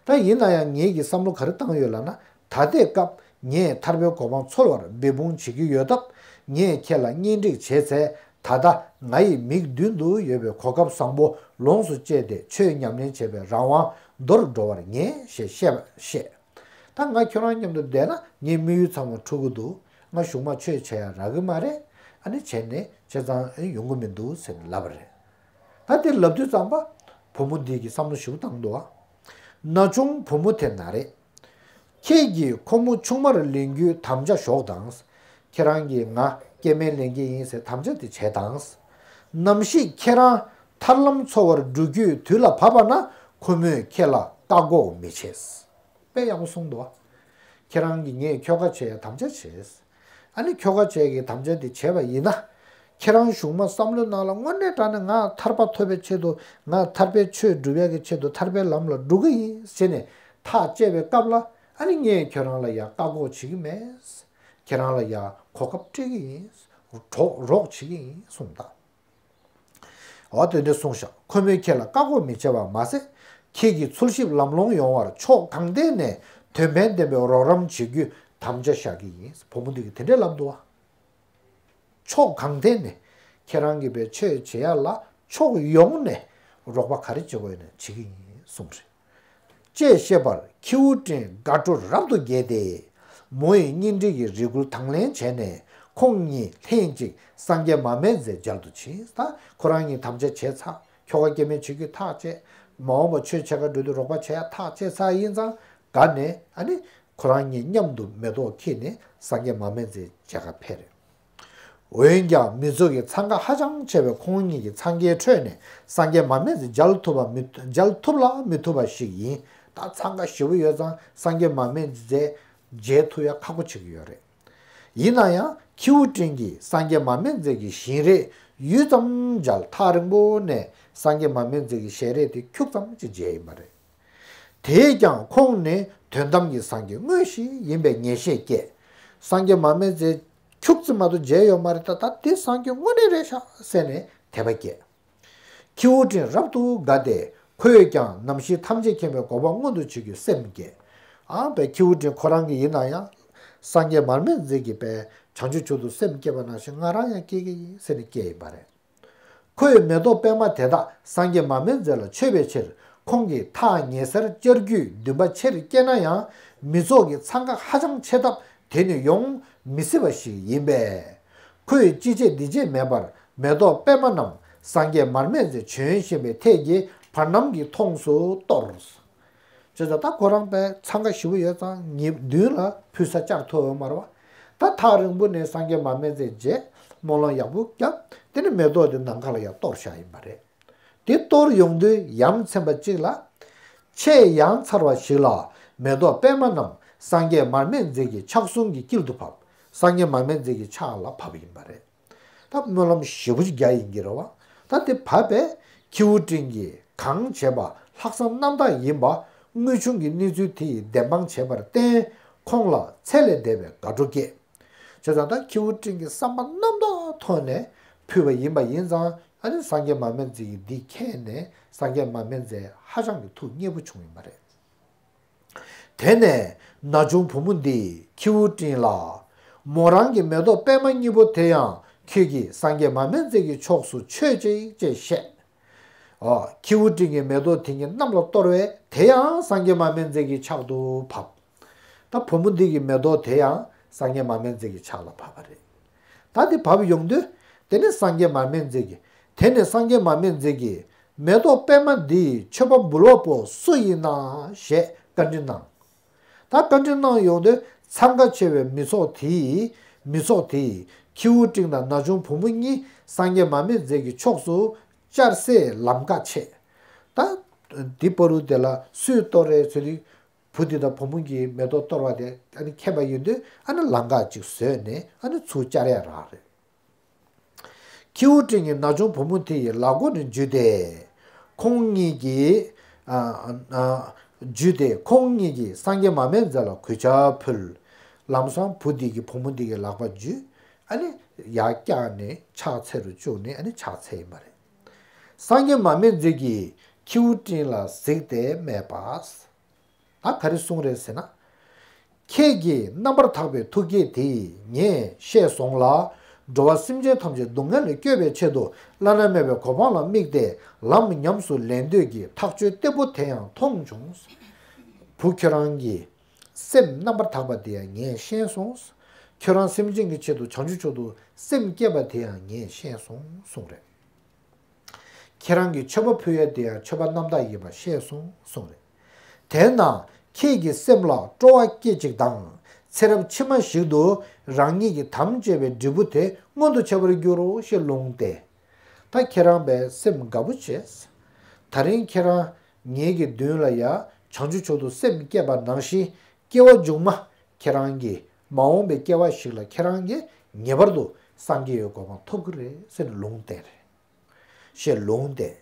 ད་ཡིན་ན་ཡང་ངེད་ཀྱིས་བསམ་བློ་ག་རེ་བཏང་ཡོད་ལབ་ན། ད་ལྟའི་སྐབས་ངས་ཐར་པའི་གོ་འཕང་འཚོལ་བར་འབད་འབུངས་བྱེད་ཀྱི་ཡོད་སྟབས། ངས་ཁྱེད་ལ་གཉེན་སྒྲིག་བྱས་ཚེ། ད་ལྟ་ང་ཡི་མིག་མདུན་དུ་ཡོད་པའི་གོ་སྐབས་བཟང་པོ་ལོངས་སུ་སྤྱད་དེ་ཆོས་ཉམས་ལེན་བྱེད་པའི་རང་དབང་འདོར་འགྲོ་བར་ངེས་ཞེས་བཤད་པ་བཤད། ད་ང་ཁྱོད་རང་མཉམ་དུ་བསྡད་ན་ངའི་དམིགས་ཡུལ་ཚང་མ་འཁྲུལ་གྱི་འདུག། ང་གཞུག་མ་ཆོས་བྱེད་ཡ་རག་གི་མ་རེད། ཨ་ནི་བྱས་ནས་བྱས་ཙང་ཡོང་གི་མི་འདུག་ཟེར་ནས་ལབ་པ་རེད། ད་དེ་ལབ་དུས་ཙམ་པ་བུ་མོ་འདི་གིས་བསམ་བློ་ཞིབ་བཏང་འདུག་ཨ། ན་ཆུང་བུ་མོ་དེ་ན་རེ། ཁྱེད་ཀྱིས་ཁོ་མོ་ཆུང་མར་ལེན་རྒྱུའི་དམ་བཅའ་ཞོག་དང་། ཁྱེད་རང་གིས་ང་སྐྱེ་དམན་ལེན་གྱི་ཡིན་ཟེར་དམ་བཅའ་དེ་བྱས་དང་། ནམ་ཞིག་ཁྱེད་རང་ཐར་ལམ་འཚོལ་བར་འགྲོ་རྒྱུའི་དུས་ལ་བབ་པ་ན་ཁོ་མོས་ཁྱེད་ལ་བཀག་འགོག་མི་བྱེད། དཔེ་ཡག་པོ་གསུངས་འདུག་བ། ཁྱེད་རང་གིས་ངས་ཁྱོ་ག་བྱེད་ཡ་དམ་བཅའ་བྱས། ཨ་ནི་ཁྱོ་ག་བྱེད་ཀྱི་དམ་བཅའ་དེ་བྱས་པ་ཡིན་ན། ཁྱེད་རང་གཞུག་མ་བསམ་བློའི་ནང་ལ་དངོས་གནས་དྲང་གནས་ང་ཐར་པ་ཐོབ་པའི་ཆེད་དུ། ང་ཐར་པའི་ཆོས་སྒྲུབ་ཡ་གི་ཆེད་དུ་ཐར་པའི་ལམ་ལ་འགྲོ་གི་ཡིན་ཟེར་ནས་ཐག་བཅད་པའི་སྐབས་ལ། ཨ་ནི་ངས་ཁྱོད་རང་ལ་ཡ་བཀག་འགོག་བྱེད་ཀྱི་མེད། ཁྱེད་རང་ལ་ཡ་གོ་སྐབས་སྤྲད་ཀྱི་ཡིན། རོགས་རོགས་བྱེད་ཀྱི་ཡིན་གསུངས་དང་། འོ་དེ་འདྲ་གསུངས་ཤག། ཁོ་མོས་ཁྱེད་ལ་བཀག་འགོག་མི་བྱེད་པར་མ་ཟད། ཁྱེད་ཀྱི་འཚོལ་ཞིབ་ལམ་ལྷོང་ཡོང་བར་ཕྱོགས་གང་ཐད་ནས་དོན་ཕན་ལྡན་པའི་རོགས་རམ་བྱེད་རྒྱུའི་དམ་བཅའ་བཞག་གི་ཡིན། བུ་མོ་འདི་གིས་དེ་འདྲས་ལབ་འདུག་བ། ཕྱོགས་གང་ཐད་ནས་ཁྱེད་རང་གིས་པའི་ཆོས་བྱེད་ཡ་ལ་ཕྱོགས་ཡོངས་ནས་རོགས་པ་ག་རེ་བྱེད་དགོས་ན་བྱེད་ཀྱི་ཡིན་གསུངས་རེད། ཅེས་བཤད་པར་ཁྱེའུ་སྤྲིན་དགའ་སྤྲོ་རབ་ཏུ་རྒྱས་ཏེ། མོ་ཡི་གཉེན་སྒྲིག་གི་རེ་སྐུལ་དང་ལེན་བྱས་ནས་ཁོང་གཉིས་ལྷན་ཅིག་སངས་རྒྱས་མར་མེ་མཛད་མཇལ་དུ་ཕྱིན། ད་ཁོ་རང་གཉིས་དམ་བཅའ་བྱས་ཚར། ཁྱོ་ག་སྐྱེ་དམན་བྱེད་རྒྱུ་ཐག་བཅད། མ་འོངས་པ་ཆོས་བྱེད་ག་འགྲོ་དུས་རོགས་པ་བྱེད་ཡ་ཐག་བཅད་ཚར་ཡིན་ཙང་། དགའ་ནས་ཨ་ནི་ཁོ་རང་གཉིས་མཉམ་དུ་མེ་ཏོག་འཁྱེར་ནས་སངས་རྒྱས་མར་མེ་མཛད་མཇལ་ག་ཕེབས། འོན་ཀྱང་མི་ཚོགས་ཀྱི་འཚང་ཁ་ཧ་ཅང་ཆེ་བས་ཁོང་གཉིས་ཀྱིས་འཚང་ཁའི་ཁྲོད་ནས་སངས་རྒྱས་མར་མེ་མཛད་མཇལ་ཐུབ་པ་མི་མཇལ་ཐུབ་ལ་མི་ཐུབ་པ་ཞིག་ཡིན། ད་འཚང་ཁ་ཞེ་པོ་ཡོད་ཙང་སངས་རྒྱས་མར་མེ་མཛད་མཇལ་ཐུབ་ཡ་ཁག་པོ་ཆགས་ཀྱི་ཡོད་རེད། ཡིན་ན་ཡང་ཁྱེའུ་སྤྲིན་གྱིས་སངས་རྒྱས་མར་མེ་མཛད་ཀྱི་བཞིན་རས་ཡུད་ཙམ་མཇལ། ཐག་རིང་པོ་ནས་སངས་རྒྱས་མར་མེ་མཛད་ཀྱི་ཞལ་རས་དེ་ཁྱུག་ཙམ་ཅིག་མཇལ་ཡིན་པ་རེད། དེས་ཀྱང་ཁོང་ནི་དོན་དམ་གྱི་སངས་རྒྱས་དངོས་ཤིག་ཡིན་པའི་ངེས་ཤེས་སྐྱེས། སངས་རྒྱས་མར་མེ་མཛད་ཁྱུག་ཙམ་མ་གཏོགས་མཇལ་ཡོད་མ་རེད། ད་ད་དེ་སངས་རྒྱས་དངོས་གནས་རེད་ཤག་ཟེར་ནས་དད་པ་སྐྱེས། ཁྱེའུ་སྤྲིན་རབ་ཏུ་དགའ་སྟེ་ཁོས་ཀྱང་ནམ་ཞིག་ཐམས་ཅད་མཁྱེན་པའི་གོ་འཕང་མངོན་དུ་བྱེད་རྒྱུའི་སེམས་བསྐྱེད། ཨ་པའི་ཁྱེའུ་སྤྲིན་ཁོ་རང་གི་ཡིན་ན་ཡང་། སངས་རྒྱས་མར་མེ་མཛད་ཀྱི་པའི་བྱང་ཆུབ་མཆོག་ཏུ་སེམས་བསྐྱེད་པ་ནང་བཞིན་ང་རང་ཡང་སྐྱེ་གི་ཡིན་ཟེར་ནས་སྐྱེས་ཡིན་པ་རེད། ཁོས་མེ་ཏོག་པད་མ་དེ་དག་སངས་རྒྱས་མར་མེ་མཛད་ལ་མཆོད་པའི་ཕྱིར་ཁོང་གིས་ཐག་ཉེ་སར་བཅར་རྒྱུའི་འདུན་པ་ཆེར་སྐྱེས་ན་ཡང་། མི་ཚོགས་ཀྱི་འཚང་ཁ་ཧ་ཅང་ཆེ་སྟབས་དེ་ནི་ཡོང་མི་སྲིད་པ་ཞིག་ཡིན་པས། ཁོས་ཅི་བྱེད་འདི་བྱེད་མེད་པར་མེ་ཏོག་པད་མ་རྣམས་སངས་རྒྱས་མར་མེ་མཛད་བྱོན་བཞིན་པའི་ཐད་ཀྱི་བར་སྣང་གི་མཐོངས་སུ་གཏོར། ཅེས་ད་ཁོ་རང་པའི་འཚང་ཁ་ཞེ་པོ་ཡོད་ཙང་ཉིན་མདུན་ལ་ཕུལ་ས་བཅར་ཐུབ་ཡོད་མ་རེད་བ། ད་ཐག་རིང་པོ་ནས་སངས་རྒྱས་མར་མེ་མཛད་རྗེས་སྨོན་ལམ་ཡག་པོ་བརྒྱབ། དེ་ནས་མེ་ཏོག་དེ་ནམ་མཁའ་ལ་ཡར་གཏོར་བཞག་ཡིན་པ་རེད། དེ་གཏོར་ཡོང་དུས་ཡ་མཚན་པ་གཅིག་ལ། ཆེས་ཡ་མཚར་བ་ཞིག་ལ་ མེ་ཏོག་པད་མ་རྣམས་སངས་རྒྱས་མར་མེ་མཛད་ཀྱི་ཕྱག་ཟུང་གི་དཀྱིལ་དུ་བབས། སངས་རྒྱས་མར་མེ་མཛད་ཀྱི་ཕྱག་ལ་བབས་ཡིན་པ་རེད། ད་སྨོན་ལམ་ཞེ་པོ་ཅིག་རྒྱག་ཡིན་གྱི་རེད་བ། ད་དེ་བབས་པས་ཁྱེའུ་སྤྲིན་གྱིས་གང་བྱས་པ་ལྷག་བསམ་རྣམ་དག་ཡིན་པ་དངོས་བྱུང་གི་གནས་ཚུལ་དེ་ཡིས་བདེན་དཔང་བྱས་པར་བརྟེན། ཁོང་ལ་ཚད་ལས་འདས་པའི་དགའ་སྤྲོ་སྐྱེས། བྱས་ཙང་ད་ཁྱེའུ་སྤྲིན་གྱིས་བསམ་པ་རྣམ་དག་ཐོག་ནས་ཕུལ་བ་ཡིན་པ་ཡིན་ཙང་། ཨ་ནི་སངས་རྒྱས་མར་མེ་མཛད་ཀྱིས་འདི་མཁྱེན་ནས་སངས་རྒྱས་མར་མེ་མཛད་ཧ་ཅང་གི་ཐུགས་མཉེས་པོ་བྱུང་ཡིན་པ་རེད། དེ་ནས་ན་ཆུང་བུ་མོ་འདིས་ཁྱེའུ་སྤྲིན་ལ། མོ་རང་གི་མེ་ཏོག་པད་མ་གཉིས་པོ་དེ་ཡང་ཁྱོད་ཀྱིས་སངས་རྒྱས་མར་མེ་མཛད་ཀྱི་ཕྱོགས་སུ་མཆོད་ཅིག་ཅེས་བཤད། ཨོ། ཁྱེའུ་སྤྲིན་གྱི་མེ་ཏོག་དེ་ཉིད་གནམ་ལ་གཏོར་བས་དེ་ཡང་སངས་རྒྱས་མར་མེ་མཛད་ཀྱི་ཕྱག་ཏུ་བབས། ད་བུ་མོ་འདི་གི་མེ་ཏོག་དེ་ཡང་སངས་རྒྱས་མར་མེ་མཛད་ཀྱི་ཕྱག་ལ་བབས་པ་རེད། ད་དེ་བབས་ཡོང་དུས། དེ་ནས་སངས་རྒྱས་མར་མེ་མཛད་ཀྱིས། དེ་ནས་སངས་རྒྱས་མར་མེ་མཛད་ཀྱིས། མེ་ཏོག་པད་མ་འདིའི་མཆོད་པ་འབུལ་བ་པོ་སུ་ཡིན་ན་ཞེས་བཀའ་འདྲི་གནང་། ད་བཀའ་འདྲི་གནང་ཡོང་དུས་འཚང་ཁ་ཆེ་བའི་མི་ཚོགས་དེས། མི་ཚོགས་དེས་ཁྱེའུ་སྤྲིན་དང་ན་ཆུང་བུ་མོ་གཉིས་སངས་རྒྱས་མར་མེ་མཛད་ཀྱི་ཕྱོགས་སུ་བཅར་སའི་ལམ་ཁ་ཕྱེས། ད་དེ་བར་དུ་དེ་ལ་སུས་གཏོར་རེད་ཟེར་དུས། བུ་དེ་དང་བུ་མོ་གིས་མེ་ཏོག་གཏོར་བ་དེ་ཨ་ནི་མཁྱེན་པ་ཡིན་དུས། ཨ་ནི་ལམ་ཁ་ཅིག་བཟོས་ནས་ཨ་ནི་ཚུར་བཅར་ཡ་རག་རེད། ཁྱེའུ་སྤྲིན་གྱིས་ན་ཆུང་བུ་མོ་དེ་ཡི་ལག་མགོ་ནས་འཇུས་ཏེ། ཁོང་གཉིས་ཀྱིས། ཨ་ཨ་འཇུས་ཏེ་ཁོང་གཉིས་ཀྱིས་སངས་རྒྱས་མར་མེ་མཛད་ལ་གུས་ཕྱག་ཕུལ། ལམ་སང་བུ་དེ་གིས་བུ་མོ་དེ་གི་ལག་པ་འཇུས། ཨ་ནི་ཡར་བཀྱགས་ནས་ཕྱག་འཚལ་རུ་བཅུག་ནས་ཨ་ནི་ཕྱག་འཚལ་ཡིན་པ་རེད། སངས་རྒྱས་མར་མེ་མཛད་ཀྱིས་ཁྱེའུ་སྤྲིན་ལ་གཟིགས་ཏེ་སྨྲས་པ། ད་ག་རེ་གསུངས་རེད་ཟེར་ན། ཁྱེད་ཀྱི་རྣམ་པར་དག་པའི་ཐུགས་བསྐྱེད་དེ་ངས་ཤེས་སོང་ལ། འགྲོ་བ་སེམས་ཅན་ཐམས་ཅད་སྡུག་བསྔལ་ལས་སྐྱོབ་པའི་ཆེད་དུ་བླ་ན་མེད་པའི་གོ་འཕང་ལ་དམིགས་ཏེ་ལམ་ཉམས་སུ་ལེན་འདོད་ཀྱི་ཐག་གཅོད་བརྟན་པོ་དེ་ཡང་མཐོང་བྱུང་། བུ་ཁྱོད་རང་གི་སེམས་རྣམ་པར་དག་པ་དེ་ཡང་ངས་ཤེས་སོང་། ཁྱོད་རང་སེམས་ཅན་གྱི་ཆེད་དུ་བྱང་ཆུབ་མཆོག་ཏུ་སེམས་བསྐྱེད་པ་དེ་ཡང་ངས་ཤེས་སོང་གསུངས་རེད། ཁྱེད་རང་གིས་མཆོད་པ་ཕུལ་ཡ་དེ་ཡང་མཆོད་པ་རྣམ་དག་ཡིན་པ་ཤེས་སོང་གསུངས་རེད། དེས་ན་ཁྱེད་ཀྱི་སེམས་ལ་སྤྲོ་བ་སྐྱེད་ཅིག་དང་། ཚེ་རབས་ཕྱི་མ་ཞིག་ཏུ་རང་ཉིད་ཀྱི་དམ་བཅས་པའི་འབྲས་བུ་དེ་མངོན་དུ་བྱེད་པར་འགྱུར་རོ་ཞེས་ལུང་བསྟན། ད་ཁྱེད་རང་པའི་སེམས་དགའ་པོ་བྱས། ད་རིང་ཁྱེད་རང་ངེད་ཀྱི་མདུན་ལ་ཡ་བྱང་ཆུབ་མཆོག་ཏུ་སེམས་བསྐྱེད་པ་ནང་བཞིན་སྐྱེ་བ་མཇུག་མ་ཁྱེད་རང་གིས་མ་འོངས་པའི་སྐྱེ་བ་ཞིག་ལ་ཁྱེད་རང་གིས་ངེས་པར་དུ་སངས་རྒྱས་ཡི་གོ་འཕང་ཐོབ་ཀྱི་རེད་ཟེར་ནས་ལུང་བསྟན་རེད། ཞེས་ལུང་བསྟན།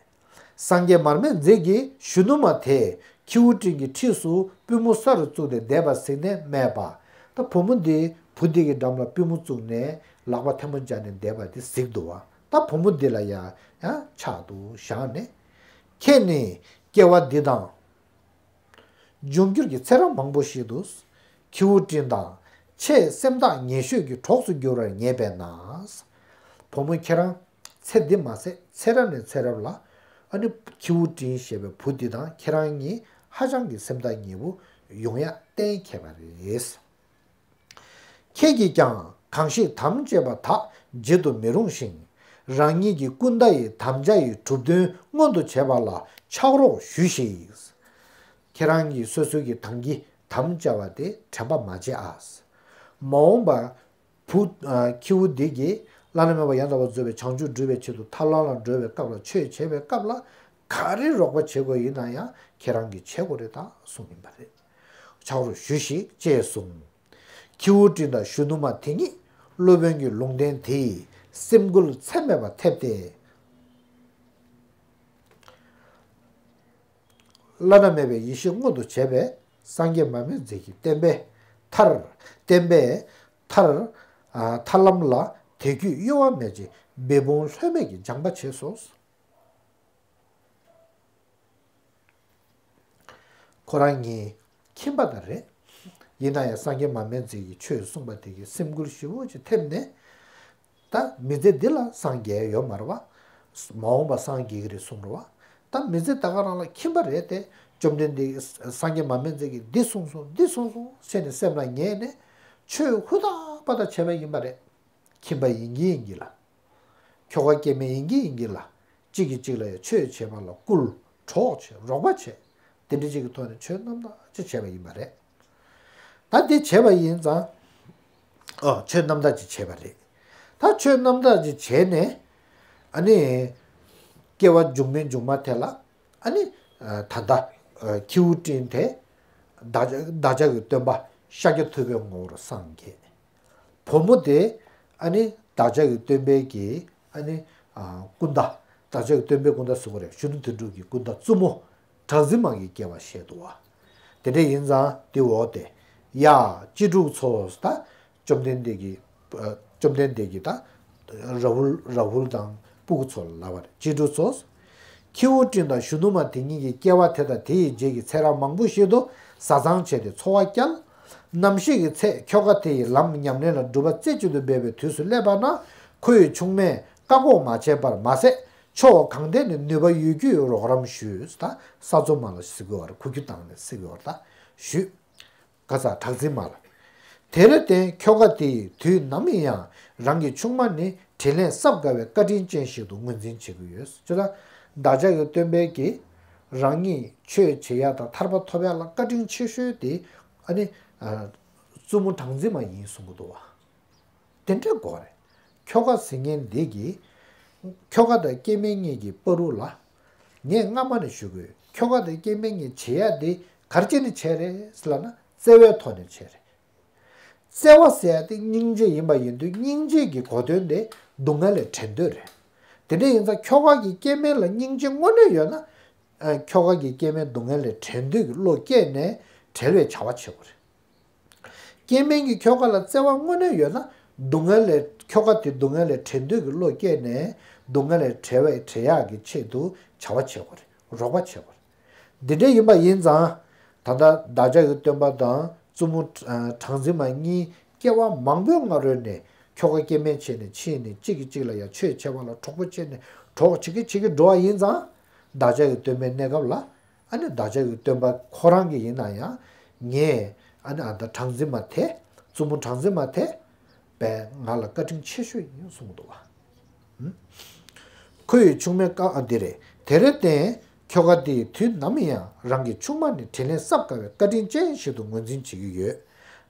སངས་རྒྱས་མར་མེ་མཛད་ཀྱིས་གཞོན་ནུ་མ་དེས་ཁྱེའུ་སྤྲིན་གྱི་འཁྲིས་སུ་པུས་མོ་ས་རུ་བཙུགས་ཏེ་བསྡད་པ་གཟིགས་ནས་སྨྲས་པ། ད་བུ་མོ་འདིས་བུ་འདི་གི་འགྲམ་ལ་པུས་མོ་བཙུགས་ནས་ལག་པ་ཐལ་མོ་སྦྱར་ནས་བསྡད་པ་དེ་གཟིགས་འདུག་བ། ད་བུ་མོ་འདི་ལ་ཡང་ཡང་ཕྱག་ཏུ་བཞག་ནས། ཁྱེད་ནི་སྐྱེ་བ་འདི་དང་། འབྱུང་འགྱུར་གྱི་ཚེ་རབས་མང་པོ་ཞིག་ཏུ། ཁྱེའུ་སྤྲིན་དང་ཆེས་སེམས་ཐག་ཉེ་ཤོས་ཀྱི་གྲོགས་སུ་འགྱུར་བར་ངེས་པས་ན། བུ་མོ་ཁྱེད་རང་ཚེ་འདི་མ་ཟད་ཚེ་རབས་ནས་ཚེ་རབས་ལ། ཨ་ནི་ཁྱེའུ་སྤྲིན་ཞེས་པའི་བུ་འདི་དང་ཁྱེད་རང་གཉིས་ཧ་ཅང་གི་སེམས་ཐག་ཉེ་པོ་ཡོང་ཡ་གཏན་འཁེལ་བ་རེད། ཁྱེད་ཀྱིས་ཀྱང་གང་ཞིག་དམ་བཅས་པ་དག་བརྗེད་དུ་མི་རུང་ཞིང་། རང་ཉིད་ཀྱི་ཀུན་ད་ཡི་དམ་བཅའ་ཡི་གྲུབ་དོན་མངོན་དུ་བྱེད་པ་ལ་ཕྱག་རོགས་ཞུས་ཤིག། ཁྱེད་རང་གིས་སོ་སོ་གི་དམ་གྱི་དམ་བཅའ་བ་དེ་དྲན་པ་མ་བརྗེད་ཨ། མ་འོངས་པ་བུ་ཨ་ཁྱེའུ་འདི་གིས་བླ་ན་མེད་པ་ཡང་དག་པར་རྫོགས་པའི་བྱང་ཆུབ་སྒྲུབ་པའི་ཆེད་དུ་ཐར་ལམ་ལ་འགྲོ་བའི་སྐབས་ལ་ཆོས་བྱེད་པའི་སྐབས་ལ་ག་རེ་རོགས་པ་བྱེད་དགོས་ཡིན་ན་ཡང་ཁྱེད་རང་གིས་བྱེད་དགོས་རེད་ད་གསུངས་ཡིན་པ་རེད། ཕྱག་རོགས་ཞུས་ཤིག་ཅེས་གསུངས། ཁྱེའུ་སྤྲིན་དང་གཞོན་ནུ་མ་དེ་གཉིས་སློབ་དཔོན་གྱི་ལུང་བསྟན་དེས་སེམས་འགུལ་ཚད་མེད་པ་ཐེབས་ཏེ། བླ་ན་མེད་པའི་ཡེ་ཤེས་མངོན་དུ་བྱས་པས་སངས་རྒྱས་མར་མེ་མཛད་ཀྱི་བསྟན་པའི་མཐར། བསྟན་པའི་མཐར། ཨ་ཐར་ལམ་ལ་དད་གུས་གཡོ་བ་མེད་ཅིང་འབད་འབུངས་ལྷོད་མེད་ཀྱིས་སྦྱངས་པ་བྱས་སོ། ཁོ་རང་གཉིས་ཁྱིམ་པ་དང་རེད། ཡིན་ན་ཡང་སངས་རྒྱས་མར་མེ་མཛད་ཀྱིས་ཆོས་གསུངས་པ་དེ་གིས་སེམས་འགུལ་ཞེ་པོ་ཅིག་ཐེབས་ནས། ད་མི་ཚེ་འདི་ལ་སངས་རྒྱས་ཡོད་མ་རེད་བ། མ་འོངས་པ་སངས་རྒྱས་ཀྱི་རེད་གསུངས་རེད་བ། ད་མི་ཚེ་ད་ག་རང་ལ་ཁྱིམ་པ་རེད་དེ། བཅོམ་ལྡན་འདས་སངས་རྒྱས་མར་མེ་མཛད་ཀྱིས་འདི་གསུངས་སོང་འདི་གསུངས་སོང་ཟེར་ནས་སེམས་ལ་ངེས་ནས་ཆོས་ཧུར་ཐག་པ་དང་བྱས་པ་ཡིན་པ་རེད། ཁྱིམ་པ་ཡིན་གྱི་ཡིན་གྱི་ལ། ཁྱོ་ག་སྐྱེ་དམན་ཡིན་གྱི་ཡིན་གྱི་ལ། གཅིག་གིས་གཅིག་ལ་ཡང་ཆོས་བྱེད་པ་ལ་བསྐུལ། གྲོགས་བྱེད། རོགས་པ་བྱེད། དེ་འདྲ་གཅིག་གི་ཐོག་ནས་ཆོས་རྣམ་དག་ཅིག་བྱས་པ་ཡིན་པ་རེད། ད་དེ་བྱས་པ་ཡིན་ཙང་། ཨོ་ཆོས་རྣམ་དག་ཅིག་བྱས་པ་རེད། ད་ཆོས་རྣམ་དག་ཅིག་བྱས་ནས། ཨ་ནི། སྐྱེ་བ་མཇུག་མའི་མཇུག་མ་དེ་ལ། ཨ་ནི། ད་ལྟ། ཁྱེའུ་སྤྲིན་དེ། བདག་ཅག་བདག་ཅག་གི་སྟོན་པ་ཤཱཀྱ་ཐུབ་པའི་ངོ་བོར་སངས་རྒྱས། བུ་མོ་དེ་ཨ་ནི་བདག་ཅག་གི་སྟོན་པའི་གི་ཨ་ནི་ཨ་སྐུ་ཟླ། བདག་ཅག་གི་སྟོན་པའི་སྐུ་ཟླ་ཟེར་དགོས་རེད། གཞོན་ནུ་དོན་གྲུབ་ཀྱི་སྐུ་ཟླ་བཙུན་མོ་གྲགས་འཛིན་མ་གི་སྐྱེ་བ་བཞེས་འདུག་བ། དེ་འདྲ་ཡིན་ཙང་དེ་འོག་དེ། ཡ། གཅེས་ཕྲུག་ཚོ། ད་བཅོམ་ལྡན་འདས་ཀྱི་ཨ་བཅོམ་ལྡན་འདས་ཀྱི་ད་རཱ་ཧུལ་རཱ་ཧུལ་དང་སྤུ་གུ་ཚོ་ལ་ལབ་པ་རེད། གཅེས་ཕྲུག་ཚོ། ཁྱེའུ་སྤྲིན་དང་གཞོན་ནུ་མ་དེ་གཉིས་ཀྱི་སྐྱེ་བ་དེ་དང་དེ་ཡི་རྗེས་ཀྱི་ཚེ་རབས་མང་པོ་ཞིག་ཏུ་བཟའ་ཚང་བྱས་ཏེ་འཚོ་བ་བསྐྱལ། ནམ་ཞིག་གི་ཚེ་ཁྱོ་ག་དེ་ཡི་ལམ་ཉམས་ལེན་ལ་སྒྲུབ་པ་རྩེ་གཅིག་ཏུ་འབད་པའི་དུས་སུ་སླེབས་པ་ན། ཁོ་ཡི་ཆུང་མས་བཀག་འགོག་མ་བྱས་པར་མ་ཟད། ཕྱོགས་གང་ཐད་ནས་ནུས་པ་ཡོད་རྒུས་རོགས་རམ་ཞུས། ད་ས་འཚོ་མ་ལ་ཟེར་དགོས་པ་རེད། ཁུ་ཁྱུ་བཏང་ནས་ཟེར་དགོས་པ་རེད། ད་ཞུས། ག་ས་གྲགས་འཛིན་མ་ལ། དེར་བརྟེན་ཁྱོ་ག་དེ་ཡིས་དུས་ནམ་ཡིན་ཡང་རང་གི་ཆུང་མ་ནི་དྲིན་ལན་གསབ་དཀའ་བའི་བཀའ་དྲིན་ཅན་ཞིག་ཏུ་ངོས་འཛིན་བྱེད་ཀྱི་ཡོད། ཅེས་དང་། བདག་ཅག་གི་སྟོན་པས་ཀྱིས་རང་ཉིད་ཆོས་བྱེད་ཡ་དང་ཐར་པ་ཐོབ་ཡ་ལ་བཀའ་དྲིན་ཆེ་ཤོས་དེ་ཨ་ནི་ཨ་བཙུན་མོ་གྲགས་འཛིན་མ་ཡིན་གསུང་གི་འདུག་བ། དེ་འདྲ་དགོས་རེད། ཁྱོ་ག་ཟེར་མཁན་འདི་གིས། ཁྱོ་ག་དང་སྐྱེ་དམན་གཉིས་ཀྱི་བར་དུ་ལ། ངས་སྔ་མ་ནས་ཞུ་གི་ཡོད། ཁྱོ་ག་དང་སྐྱེ་དམན་གཉིས་བྱེད་ཡ་འདི་ག་རེ་བྱས་ནས་བྱས་རེད་ཟེར་ལབ་ན། བརྩེ་བའི་ཐོག་ནས་བྱས་རེད། བརྩེ་བ་ཟེར་ཡ་དེ་སྙིང་རྗེ་ཡིན་པ་ཡིན་དུས་སྙིང་རྗེ་གི་གོ་དོན་དེ་སྡུག་བསྔལ་ལས་བྲལ་འདོད་རེད། དེ་འདྲ་ཡིན་ཙང་ཁྱོ་ག་གིས་སྐྱེ་དམན་ལ་སྙིང་རྗེ་དངོས་གནས་ཡོད་ན། ཨ་ཁྱོ་ག་གིས་སྐྱེ་དམན་སྡུག་བསྔལ་ལས་བྲལ་འདོད་ཀྱི་བློ་སྐྱེས་ནས་བྲལ་བའི་བྱ་བ་བྱེད་དགོས་རེད། སྐྱེ་དམན་གྱི་ཁྱོ་ག་ལ་བརྩེ་བ་དངོས་གནས་ཡོད་ན། སྡུག་བསྔལ་ལས་ཁྱོ་ག་དེ་སྡུག་བསྔལ་ལས་བྲལ་འདོད་ཀྱི་བློ་སྐྱེས་ནས་སྡུག་བསྔལ་ལས་བྲལ་བའི་བྲལ་ཡག་གི་ཆེད་དུ་བྱ་བ་བྱེད་དགོས་རེད། རོགས་པ་བྱེད་དགོས་རེད། འདི་འདྲ་ཡིན་པ་ཡིན་ཙང་། ད་ལྟ་བདག་ཅག་གི་སྟོན་པ་དང་བཙུན་མོ་ཨ་གྲངས་འཛིན་མ་གཉིས་སྐྱེ་བ་མང་པོའི་སྔ་རོལ་ནས་ཁྱོ་ག་སྐྱེ་དམན་བྱས་ནས་ཕྱིན་ནས་གཅིག་གིས་གཅིག་ལ་ཡང་ཆོས་བྱེད་པ་ལ་གྲོགས་པོ་བྱས་ནས་གྲོགས་བྱེད་ཀྱི་བྱེད་ཀྱི་འགྲོ་བ་ཡིན་ཙང་། བདག་ཅག་གི་སྟོན་པའི་གནས་སྐབས་ལ། ཨ་ནི་བདག་ཅག་གི་སྟོན་པ་ཁོ་རང་གི་ཡིན་ན་ཡང་། ངས་ཨ་ནི་ཨ་ད་གྲངས་འཛིན་མ་དེ། བཙུན་མོ་གྲངས་འཛིན་མ་དེ། པས་ང་ལ་བཀའ་དྲིན་ཆེ་ཤོས་ཡིན་གསུངས་འདུག་བ། ཁོ་ཡི་ཆུང་མའི་བཀའ་ཨ་འདི་རེད། དེར་བརྟེན་ཁྱོ་ག་དེས་དུས་ནམ་ཡང་རང་གི་ཆུང་མ་ནི་དྲིན་ལན་གསབ་དཀའ་བའི་བཀའ་དྲིན་ཅན་ཞིག་ཏུ་ངོས་འཛིན་བྱེད་ཀྱི་ཡོད།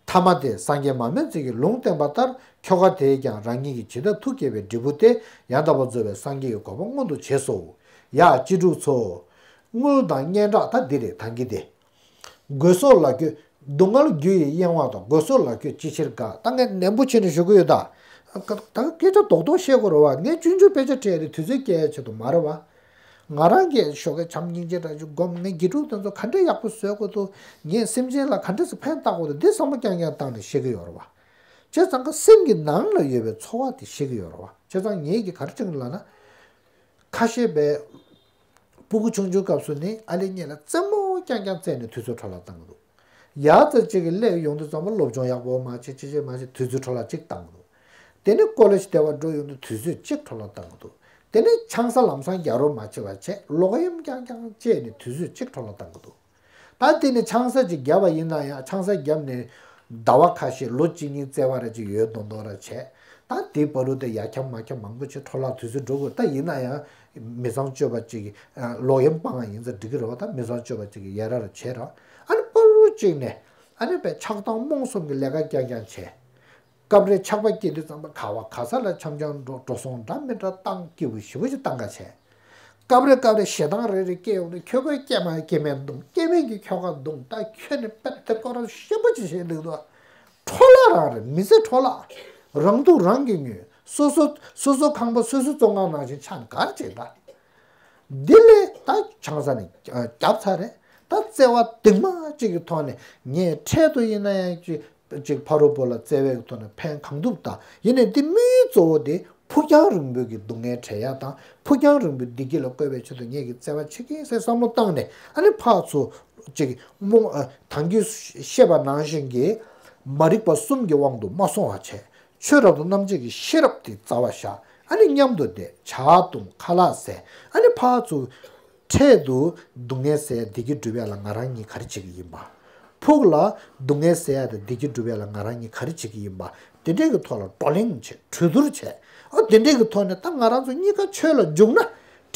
མཐའ་མ་དེ་སངས་རྒྱས་མར་མེ་མཛད་ཀྱི་ལུང་བསྟན་པ་ལྟར་ཁྱོ་ག་དེས་ཀྱང་རང་ཉིད་ཀྱི་ཇི་ལྟར་ཐུགས་བསྐྱེད་པའི་འབྲས་བུ་སྟེ་ཡང་དག་པར་རྫོགས་པའི་སངས་རྒྱས་ཀྱི་གོ་འཕང་མངོན་དུ་བྱས་སོ། ཡ་གཅེས་ཕྲུག་ཚོ། དངུལ་དང་སྙན་གྲགས་ད་འདི་རེད་ད་གིན་དེ། དགོས་སོགས་ལ་བཀོད། སྡུག་བསྔལ་རྒྱུ་ཡི་གཡེང་བ་དང་དགོས་སོགས་ལ་བཀོད་ཅི་ཕྱིར་དགའ། ད་ངས་ནན་པོ་བྱས་ནས་ཞུ་གི་ཡོད་ད། ད་སྐད་ཆ་རྡོག་རྡོག་བཤད་དགོས་རེད་བ། ངས་ཆུང་ཆུང་དཔེ་ཆ་བྲིས་ཏེ་དུས་ཚོད་སྐྱེལ་ཡ་ཆེད་དུ་མ་རེད་བ། ང་རང་གིས་ཞོགས་ཀས་བྱམས་སྙིང་རྗེ་དྲག་ཅིག་སྒོམ། ངས་དགེ་ཕྲུག་དེ་ཚོ་ག་འདྲས་ཡག་པོ་བཟོ་དགོས་འདུག་ངས་སེམས་ཅན་ལ་ག་འདྲས་སེ་ཕན་བཏགས་དགོས་འདུག་འདི་བསམ་བློ་རྐྱང་རྐྱང་བཏང་ནས་བཤད་ཀྱི་ཡོད་རེད་བ། བྱས་ཙང་ཀ་སེམས་ཀྱི་ནང་ལ་ཡོད་པའི་ཚོར་བ་དེ་བཤད་ཀྱི་ཡོད་རེད་བ། བྱས་ཙང་ངས་ཀྱིས་ག་རེ་བྱེད་ཀྱི་ལབ་ན། ཁ་ཤས་པས། སྤུ་གུ་ཆུང་ཆུང་སྐབས་སུ་ནི་ཨ་ལེ་གཉིས་ལ་རྩེད་མོ་རྐྱང་རྐྱང་རྩེས་ནས་དུས་ཚོད་འཕྲོ་བརླག་བཏང་གི་འདུག་ཡར་ཙམ་ཅིག་གི་སླེབས་ཡོང་དུས་ཙམ་པ་སློབ་སྦྱོང་ཡག་པོ་མ་བྱེད་ཅི་བྱེད་མ་བྱེད་དུས་ཚོད་འཕྲོ་བརླག་ཅིག་བཏང་གི་འདུག་དེ་ནས་ཀོ་ལེ་ཇི་དེ་བ་འགྲོ་ཡོང་དུས་དུས་ཚོད་ཅིག་འཕྲོ་བརླག་བཏང་གི་འདུག་དེ་ནས་ཆང་ས་ལམ་སང་རྒྱག་རོགས་མ་བྱེད་པ་བྱས་ལོག་གཡེམ་རྐྱང་རྐྱང་བྱས་ནས་དུས་ཚོད་ཅིག་འཕྲོ་བརླག་བཏང་གི་འདུག་ད་དེ་ནས་ཆང་ས་ཅིག་བརྒྱབ་པ་ཡིན་ན་ཡང་ཆང་ས་བརྒྱབ་ནས་ཟླ་བ་ཁ་ཤས་ལོ་གཅིག་གཉིས་བཙལ་བ་ར་ཅིག་ཡོད་མདོག་མདོག་ར་བྱས། ད་དེའི་བར་དུ་དེ་ཡར་འཁྱམ་མར་འཁྱམ་མང་པོ་ཅིག་འཕྲོ་བརླག་དུས་ཚོད་འགྲོ་དགོས། ད་ཡིན་ན་ཡང་མི་ཚངས་སྤྱོད་པ་ཅིག་ལོག་གཡེམ་སྤང་བ་ཡིན་ཙང་འགྲིག་གི་རེད་བ། ད་མི་ཚངས་སྤྱོད་པ་ཅིག་ཡ་ར་ར་བྱས་ར། ཨ་ནི་བར་དུ་ཅིག་ནས་ཨ་ནི་པའི་ཆགས་སྡང་རྨོངས་གསུམ་གྱི་ལས་ཀ་རྐྱང་རྐྱང་བྱས། སྐབས་རེ་ཆགས་པ་སྐྱེས་དུས་ཙམ་པ་ག་བ་ག་ས་ལ་འཆམ་འཆམ་འགྲོ་འགྲོ་སོང་འདྲ་མི་འདྲ་བཏང་སྐྱིད་པོ་ཞེ་པོ་ཅིག་བཏང་ག་བྱས། སྐབས་རེ་སྐབས་རེ་ཞེ་སྡང་རེ་རེ་སྐྱེ་ཡོང་དུས་ཁྱོད་ཁོའི་སྐྱེ་མ་སྐྱེ་མེད་འདུག་སྐྱེ་མེད་ཀྱི་ཁྱོད་ཁ་འདུག་ད་ཁྱོད་ནི་དཔེ་དེ་སྐོར་ར་ཞེ་པོ་ཅིག་བྱས་འདུག་དོ། འཕྲོ་བརླག་རང་རེད། མི་ཚེ་འཕྲོ་བརླག་རང་སྡུག་རང་གིས་ཉོས། སོ་སོ་སོ་སོ་ཁང་པ་སོ་སོ་བཙོང་ག་ནང་བཞིན་ཆགས་ག་རེ་བྱེད་ད། འདི་ལས་ད་ཆང་ས་ནས་བརྒྱབ་ཚར་རེད། ད་བརྩེ་བ་གདིང་མ་གཅིག་གི་ཐོག་ནས་ངས་འཕྲལ་དུ་ཡིན་ན་ཡང་ཅིག་ཅིག་ཕ་རོལ་པོ་ལ་བརྩེ་བའི་ཐོག་ནས་ཕན་གང་ཐུབ་ད། ཡིན་ནའི་འདི་དམིགས་ཡུལ་གཙོ་བོ་དེ་ཕུགས་རྒྱང་རིང་པོའི་གི་སྡུག་བསྔལ་བྲལ་ཡག་དང་ཕུགས་རྒྱང་རིང་པོའི་བདེ་སྐྱིད་ལ་བཀོད་པའི་ཆེད་དུ་ངེད་ཀྱིས་བརྩེ་བ་བྱེད་ཀྱིན་ཟེར་བསམ་བློ་བཏང་ནས་ཨ་ནི་ཕར་ཚུར་ཅིག་རྨོངས་ཨ་ད་གིན་བཤད་པ་ནང་བཞིན་གྱི་མ་རིག་པ་གསུམ་གྱི་དབང་དུ་མ་སོང་བ་བྱས། ཆོས་རབ་ཏུ་རྣམ་འབྱེད་ཀྱི་ཤེས་རབ་དེ་རྩ་བ་བཞག་ཨ་ནི་མཉམ་དུ་བསྡད་ཇ་བཏུང་ཁ་ལག་ཟས་ཨ་ནི་ཕར་ཚུར་འཕྲལ་དུ་སྡུག་བསྔལ་ཟད་བདེ་སྐྱིད་སྒྲུབ་ཡ་ལ་ང་རང་གཉིས་ག་རེ་བྱེད་ཀྱི་ཡིན་པ། ཕུགས་ལ་སྡུག་བསྔལ་ཟད་ཡ་དང་བདེ་སྐྱིད་སྒྲུབ་ཡ་ལ་ང་རང་གཉིས་ག་རེ་བྱེད་ཀྱི་ཡིན་པ། དེ་འདྲས་ཀྱི་ཐོག་ལ་བགྲོ་གླེང་བྱེད་གྲོས་བསྡུར་བྱེད། ཨ་དེ་འདྲས་ཀྱི་ཐོག་ནས་ད་ང་རང་ཚོ་གཉིས་ཀ་ཆོས་ལ་འཇུག་ན།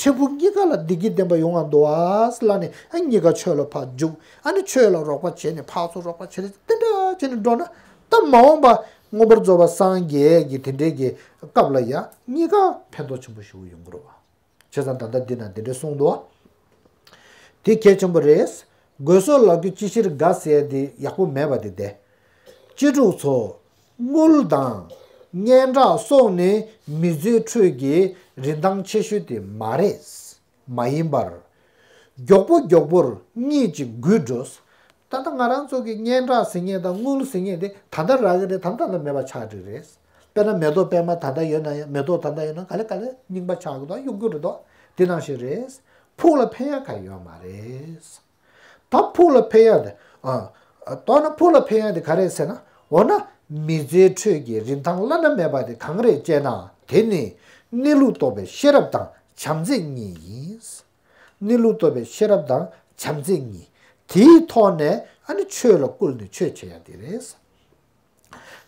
འཕྲལ་ཕུགས་གཉིས་ཀ་ལ་བདེ་སྐྱིད་ལྡན་པ་ཡོང་བ་འདུག་ཨ་ཟེར་ལབ་ནས་ཨ་གཉིས་ཀ་ཆོས་ལ་ཕར་འཇུག་ཨ་ནི་ཆོས་ལ་རོགས་པ་བྱས་ནས་ཕར་ཚུར་རོགས་པ་བྱས་ནས་དེ་འདྲ་བྱས་ནས་འགྲོ་ན་ད་མ་འོངས་པ་མངོན་པར་རྫོགས་པ་སངས་རྒྱས་ཀྱི་དེ་འདྲའི་གི་སྐབས་ལ་ཡ་གཉིས་ཀ་ཕན་ཐོགས་ཆེན་པོ་ཞེ་པོ་ཡོང་གི་རེད་བ། བྱས་ཙང་ད་ལྟ་འདི་ན་འདི་འདྲ་གསུངས་འདུག་བ། དེ་གལ་ཆེན་པོ་རེད། དགོས་སོགས་ལབ་རྒྱུ་ཅི་ཕྱིར་དགའ་ཟེར་དེ་ཡག་པོ་མེད་པ་དེ་བསྡད། གཅེས་ཕྲུག་ཚོ། དངུལ་དང་། སྙན་གྲགས་སོགས་ནི་མི་ཚེའི་ཁྲོད་ཀྱི་རིན་ཐང་ཆེ་ཤོས་དེ་མ་རེད། མ་ཡིན་པར། མགྱོགས་པོ་མགྱོགས་པོར་གཉིད་ཅིག་འགུལ་འགྲོ། ད་ལྟ་ང་རང་ཚོ་གི་སྙན་གྲགས་ཟེར་མཁན་དང་དངུལ་ཟེར་མཁན་དེ་ད་ལྟ་རག་གི་རེད། ད་ལྟ་ལ་མེད་པ་ཆགས་འགྲོ་གི་རེད། དཔེར་ན་མེ་ཏོག་པད་མ་ད་ལྟ་ཡོད་ན་ཡང་མེ་ཏོག་ད་ལྟ་ཡོད་ན་ག་ལེ་ག་ལེ་རྙིང་པ་ཆགས་ཀྱི་འདུག་གཡུག་རྒྱུ་རེད་འདུག་དེ་ནང་བཞིན་རེད། ཕུགས་ལ་ཕན་ཡག་ག་ཡོད་མ་རེད། ད་ཕུགས་ལ་ཕན་ཡག་དེ། ཨ། མདོར་ན་ཕུགས་ལ་ཕན་ཡག་དེ་ག་རེད་ཟེར་ན། འོ་ན། མི་ཚེའི་ཁྲོད་ཀྱི་རིན་ཐང་བླ་ན་མེད་པ་དེ་གང་རེད་ཅེ་ན། དེ་ནི། གནས་ལུགས་རྟོགས་པའི་ཤེས་རབ་དང་བྱམས་བརྩེ་གཉིས་ཡིན། གནས་ལུགས་རྟོགས་པའི་ཤེས་རབ་དང་བྱམས་བརྩེ་གཉིས། དེའི་ཐོག་ནས་ཨ་ནི་ཆོས་ལ་བསྐུལ་ནས་ཆོས་བྱེད་ཡག་དེ་རེད།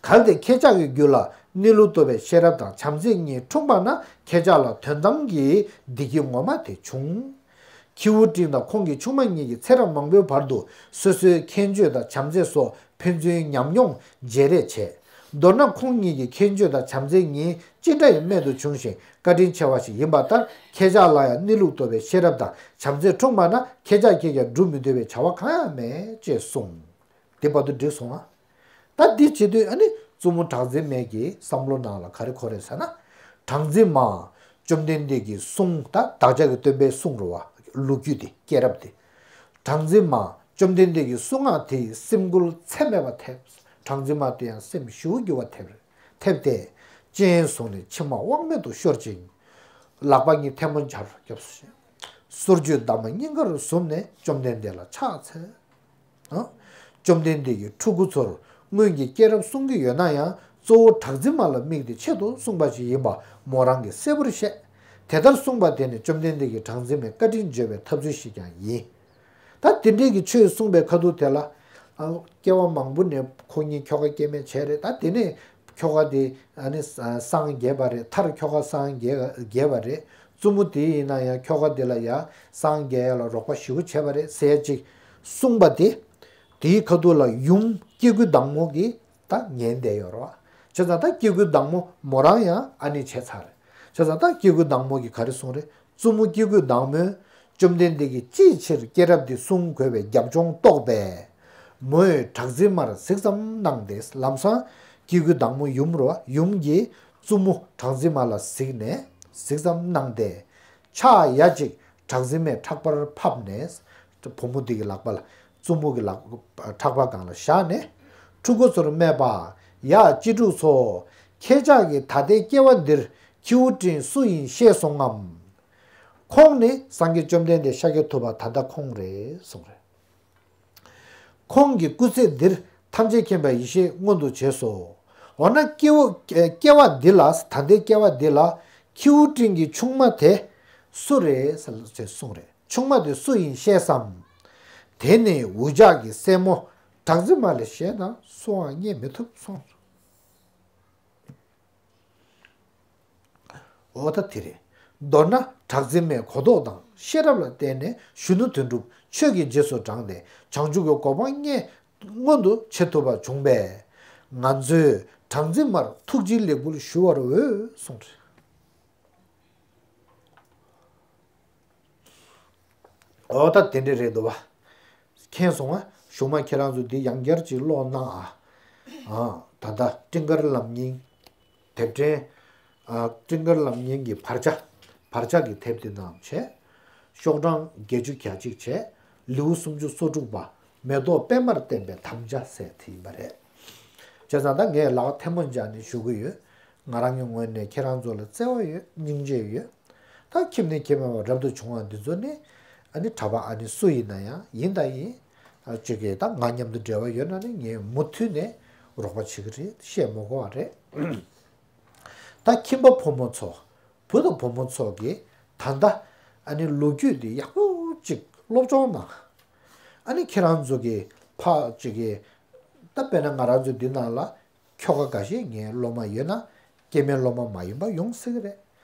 གལ་ཏེ་ཁྱེད་ཅག་གི་རྒྱུད་ལ་གནས་ལུགས་རྟོགས་པའི་ཤེས་རབ་དང་བྱམས་བརྩེ་གཉིས་འཁྲུངས་པ་ན་ཁྱེད་ཅག་ལ་དོན་དམ་གྱི་བདེ་སྐྱིད་ངོ་མ་དེ་འབྱུང་། ཁྱེའུ་སྤྲིན་དང་ཁོང་གི་ཆུང་མ་གཉིས་ཀྱིས་ཚེ་རབས་མང་པོའི་བར་དུ་སོ་སོའི་ཁྱད་ཆོས་དང་བྱམས་བརྩེ་སོགས་ཕན་ཚུན་ཉམས་མྱོང་བརྗེ་རེས་བྱས། མདོར་ན་ཁོང་གཉིས་ཀྱི་ཁྱད་ཆོས་དང་བྱམས་བརྩེ་གཉིས་ཅི་འདྲ་ཡི་རྨད་དུ་བྱུང་ཞིང་བཀའ་དྲིན་ཆེ་བ་ཞིག་ཡིན་པ་ལྟར་ཁྱེད་ཅག་ལ་ཡང་གནས་ལུགས་རྟོགས་པའི་ཤེས་རབ་དང་བྱམས་བརྩེ་འཁྲུངས་པ་ན་ཁྱེད་ཅག་གིས་ཀྱང་སྒྲུབ་མི་ཐུབ་པའི་བྱ་བ་གང་ཡང་མེད་ཅེས་གསུངས། དེ་བར་དུ་འགྲིག་སོང་ང་། ད་འདི་བྱེད་དུས་ཨ་ནི་བཙུན་མོ་གྲགས་འཛིན་མའི་གི་བསམ་བློ་ནང་ལ་ག་རེ་འཁོར་རེད་ཟེར་ན། གྲགས་འཛིན་མ། བཅོམ་ལྡན་འདས་ཀྱི་གསུང་ད་བདག་ཅག་གི་སྟོན་པའི་གསུང་རེད་བ། ལོ་རྒྱུས་དེ་སྐྱེས་རབས་དེ། གྲགས་འཛིན་མ། བཅོམ་ལྡན་འདས་ཀྱི་གསུང་ངག་དེ་ཡིས་སེམས་འགུལ་ཚད་མེད་པ་ཐེབས། གྲགས་འཛིན་མ་དེ་ཡང་སེམས་ཞེ་པོ་འགྱུར་བ་ཐེབས། ཐེབས་ཏེ། སྤྱན་བཟུང་ནས་མཆི་མ་དབང་མེད་དུ་ཤོར་ཅིང་། ལག་པ་གཉིས་ཐལ་མོ་སྦྱར་བརྒྱབ་སོ་ཞེས། སོར་གྱི་འདབ་མ་སྙིང་གར་ཟུམ་ནས་བཅོམ་ལྡན་འདས་ལ་ཕྱག་འཚལ། ཨ། བཅོམ་ལྡན་འདས་ཀྱིས་ཕྲུ་གུ་ཚོར་སྔོན་གྱི་སྐྱེས་རབས་གསུང་གི་ཡོད་ན་ཡང་གཙོ་བོ་གྲགས་འཛིན་མ་ལ་དམིགས་ཏེ་ཆེད་དུ་གསུངས་པ་ཞིག་ཡིན་པ་མོ་རང་གིས་གསལ་པོར་བཤད། དེ་ལྟར་གསུངས་པ་དེ་ནི་བཅོམ་ལྡན་འདས་ཀྱིས་གྲགས་འཛིན་མའི་བཀའ་དྲིན་བརྗོད་པའི་ཐབས་ཚུལ་ཞིག་ཀྱང་ཡིན། ད་དེ་འདྲའི་གི་ཆོས་གསུངས་པའི་ཁ་ཐུག་དེ་ལ། ཨ། སྐྱེ་བ་མང་པོ་ནས་ཁོ་གཉིས་ཁྱོ་ག་སྐྱེ་མེད་བྱས་རེད། ད་དེ་ནས་ཁྱོ་ག་དེ་ཨ་ནི་སངས་རྒྱས་པ་རེད། མཐར་ཁྱོ་ག་སངས་རྒྱས་རྒྱས་པ་རེད། བཙུན་མོ་དེ་ཡིན་ན་ཡང་ཁྱོ་ག་དེ་ལ་ཡང་སངས་རྒྱས་ཡ་ལ་རོགས་པ་ཞེ་པོ་བྱས་པ་རེད་ཟེར་ཅིག་གསུངས་པ་དེ། དེའི་ཁ་ཐུག་ལ་ཡུམ་སྐྱེ་དགུའི་བདག་མོ་གིས་ད་ཉན་བསྡད་ཡོད་རེད་བ། བྱས་ཙང་ད་སྐྱེ་དགུའི་བདག་མོ་མོ་རང་ཡང་ཨ་ནི་བྱས་ཚར་རེད། བྱས་ཙང་ད་སྐྱེ་དགུའི་བདག་མོ་གིས་ག་རེ་གསུངས་རེད། བཙུན་མོ་སྐྱེ་དགུའི་བདག་མོས། བཅོམ་ལྡན་འདས་ཀྱིས་ཅིའི་ཕྱིར་སྐྱེས་རབས་འདི་གསུང་དགོས་པའི་རྒྱབ་ལྗོངས་རྟོགས་པས། མོས་གྲགས་འཛིན་མར་གཟིགས་ཙམ་གནང་སྟེ། ལམ་སང་སྐྱེ་དགུའི་བདག་མོ་ཡུམ་རོ། ཡུམ་གྱིས་བཙུན་མོ་གྲགས་འཛིན་མ་ལ་གཟིགས་ནས་གཟིགས་ཙམ་གནང་སྟེ། ཕྱག་ཡ་གཅིག་གྲགས་འཛིན་མའི་ཕྲག་པར་ཕབ་ནས། བུ་མོ་འདི་གི་ལག་པ་ལ། བཙུན་མོ་གི་ལག་ཕྲག་པ་སྒང་ལ་བཞག་ནས། ཕྲུ་གུ་ཚོར་སྨྲས་པ། ཡ་གཅེས་ཕྲུག་ཚོ། ཁྱེད་ཅག་གིས་ད་ལྟའི་སྐྱེ་བ་འདིར་ཁྱེའུ་སྤྲིན་སུ་ཡིན་ཤེས་སོང་ངམ། ཁོང་ནི་སངས་རྒྱས་བཅོམ་ལྡན་འདས་ཤཱཀྱ་ཐུབ་པ་ད་ལྟ་ཁོང་རེད་གསུངས་རེད། ཁོང་གི་སྐུ་ཚེ་འདིར་ཐམས་ཅད་མཁྱེན་པའི་ཡེ་ཤེས་མངོན་དུ་བྱས་སོ། འོ་ན་སྐྱེ་བོ་སྐྱེ་བ་འདི་ལ་ད་ལྟའི་སྐྱེ་བ་འདི་ལ་ཁྱེའུ་སྤྲིན་གྱི་ཆུང་མ་དེ་སུ་རེད་ཟེར་གསུངས་རེད། ཆུང་མ་དེ་སུ་ཡིན་ཤེས་སམ། དེ་ནི་འུ་ཅག་གི་སྲས་མོ་གྲགས་འཛིན་མ་ལས་གཞན་དང་སུའང་རྙེད་མི་ཐུབ་གསུངས། འོ་ད་དེ་རེད། མདོར་ན་གྲགས་འཛིན་མའི་གོ་རྟོགས་དང་ཤེས་རབ་ལ་བརྟེན་ནས་གཞོན་ནུ་དོན་གྲུབ་ཆོས་ཀྱི་རྗེས་སུ་འབྲངས་ཏེ་བྱང་ཆུབ་ཀྱི་གོ་འཕང་མངོན་མངོན་དུ་བྱེད་ཐུབ་པ་བྱུང་བས། ང་ཚོས་གྲགས་འཛིན་མར་ཐུགས་རྗེའི་ལེགས་འབུལ་ཞུ་བར་འོས་གསུངས་རེད། འོ་ད་དེ་འདྲ་རེད་འདུག་བ། མཁྱེན་སོང་ང་། གཞུག་མ་ཁྱེད་རང་ཚོ་འདི་ཡང་བསྐྱར་ཅིག་ཀློག་གནང་ཨ། ཨ། ད་ལྟ་སྤྲིན་དཀར་ལམ་རྙིང་། དེབ་ཕྲེང་། ཨ། སྤྲིན་དཀར་ལམ་རྙིང་གི་བར་ཆ། བར་ཆ་གི་དེབ་འདི་ནང་བྱས། ཤོག་གྲངས་བརྒྱད་ཅུ་གྱ་གཅིག་བྱས། ལེའུ་སུམ་ཅུ་སོ་དྲུག་པ། མེ་ཏོག་པད་མར་བསྟན་པའི་དམ་བཅའ་ཟེར་དེ་ཡིན་པ་རེད། བྱས་ཙང་ད་ངས་ལག་ཐལ་མོ་སྦྱར་ནས་ཞུ་གི་ཡོད། ང་རང་གི་ངོས་ནས་ཁྱེད་རང་ཚོ་ལ་བརྩེ་བ་ཡོད། སྙིང་རྗེ་ཡོད། ད་ཁྱིམ་ནས་ཁྱིམ་མེད་པ་རབ་ཏུ་བྱུང་བ་འདི་ཚོ་ནི། ཨ་ནི་གྲྭ་པ་ཨ་ནི་སུ་ཡིན་ན་ཡང་ཡིན་ད་ཡིན། ཨ། ཅིག་གིས་ད་ང་མཉམ་དུ་འབྲེལ་བ་ཡོད་ན་ནི་ངས་མུ་མཐུད་ནས་རོགས་པ་བྱེད་ཀྱི་རེད། བཤད་མི་དགོས་པ་རེད། ད་ཁྱིམ་པ་ཕོ་མོ་ཚོ། བུ་དང་བུ་མོ་ཚོ་གིས་ད་ལྟ་ཨ་ནི་ལོ་རྒྱུས་འདི་ཡག་པོ་ཅིག་སློབ་སྦྱོང་གནང་། ཨ་ནི་ཁྱེད་རང་ཚོ་གི་ཕ་ཅིག་གིས། ད་དཔེར་ན་ང་རང་ཚོ་འདི་ནང་ལ་ཁྱོ་ག་འགའ་ཤས་ངའི་སློབ་མ་ཡོད་ན་སྐྱེ་དམན་སློབ་མ་མ་ཡིན་པ་ཡོང་སྲིད་ཀྱི་རེད།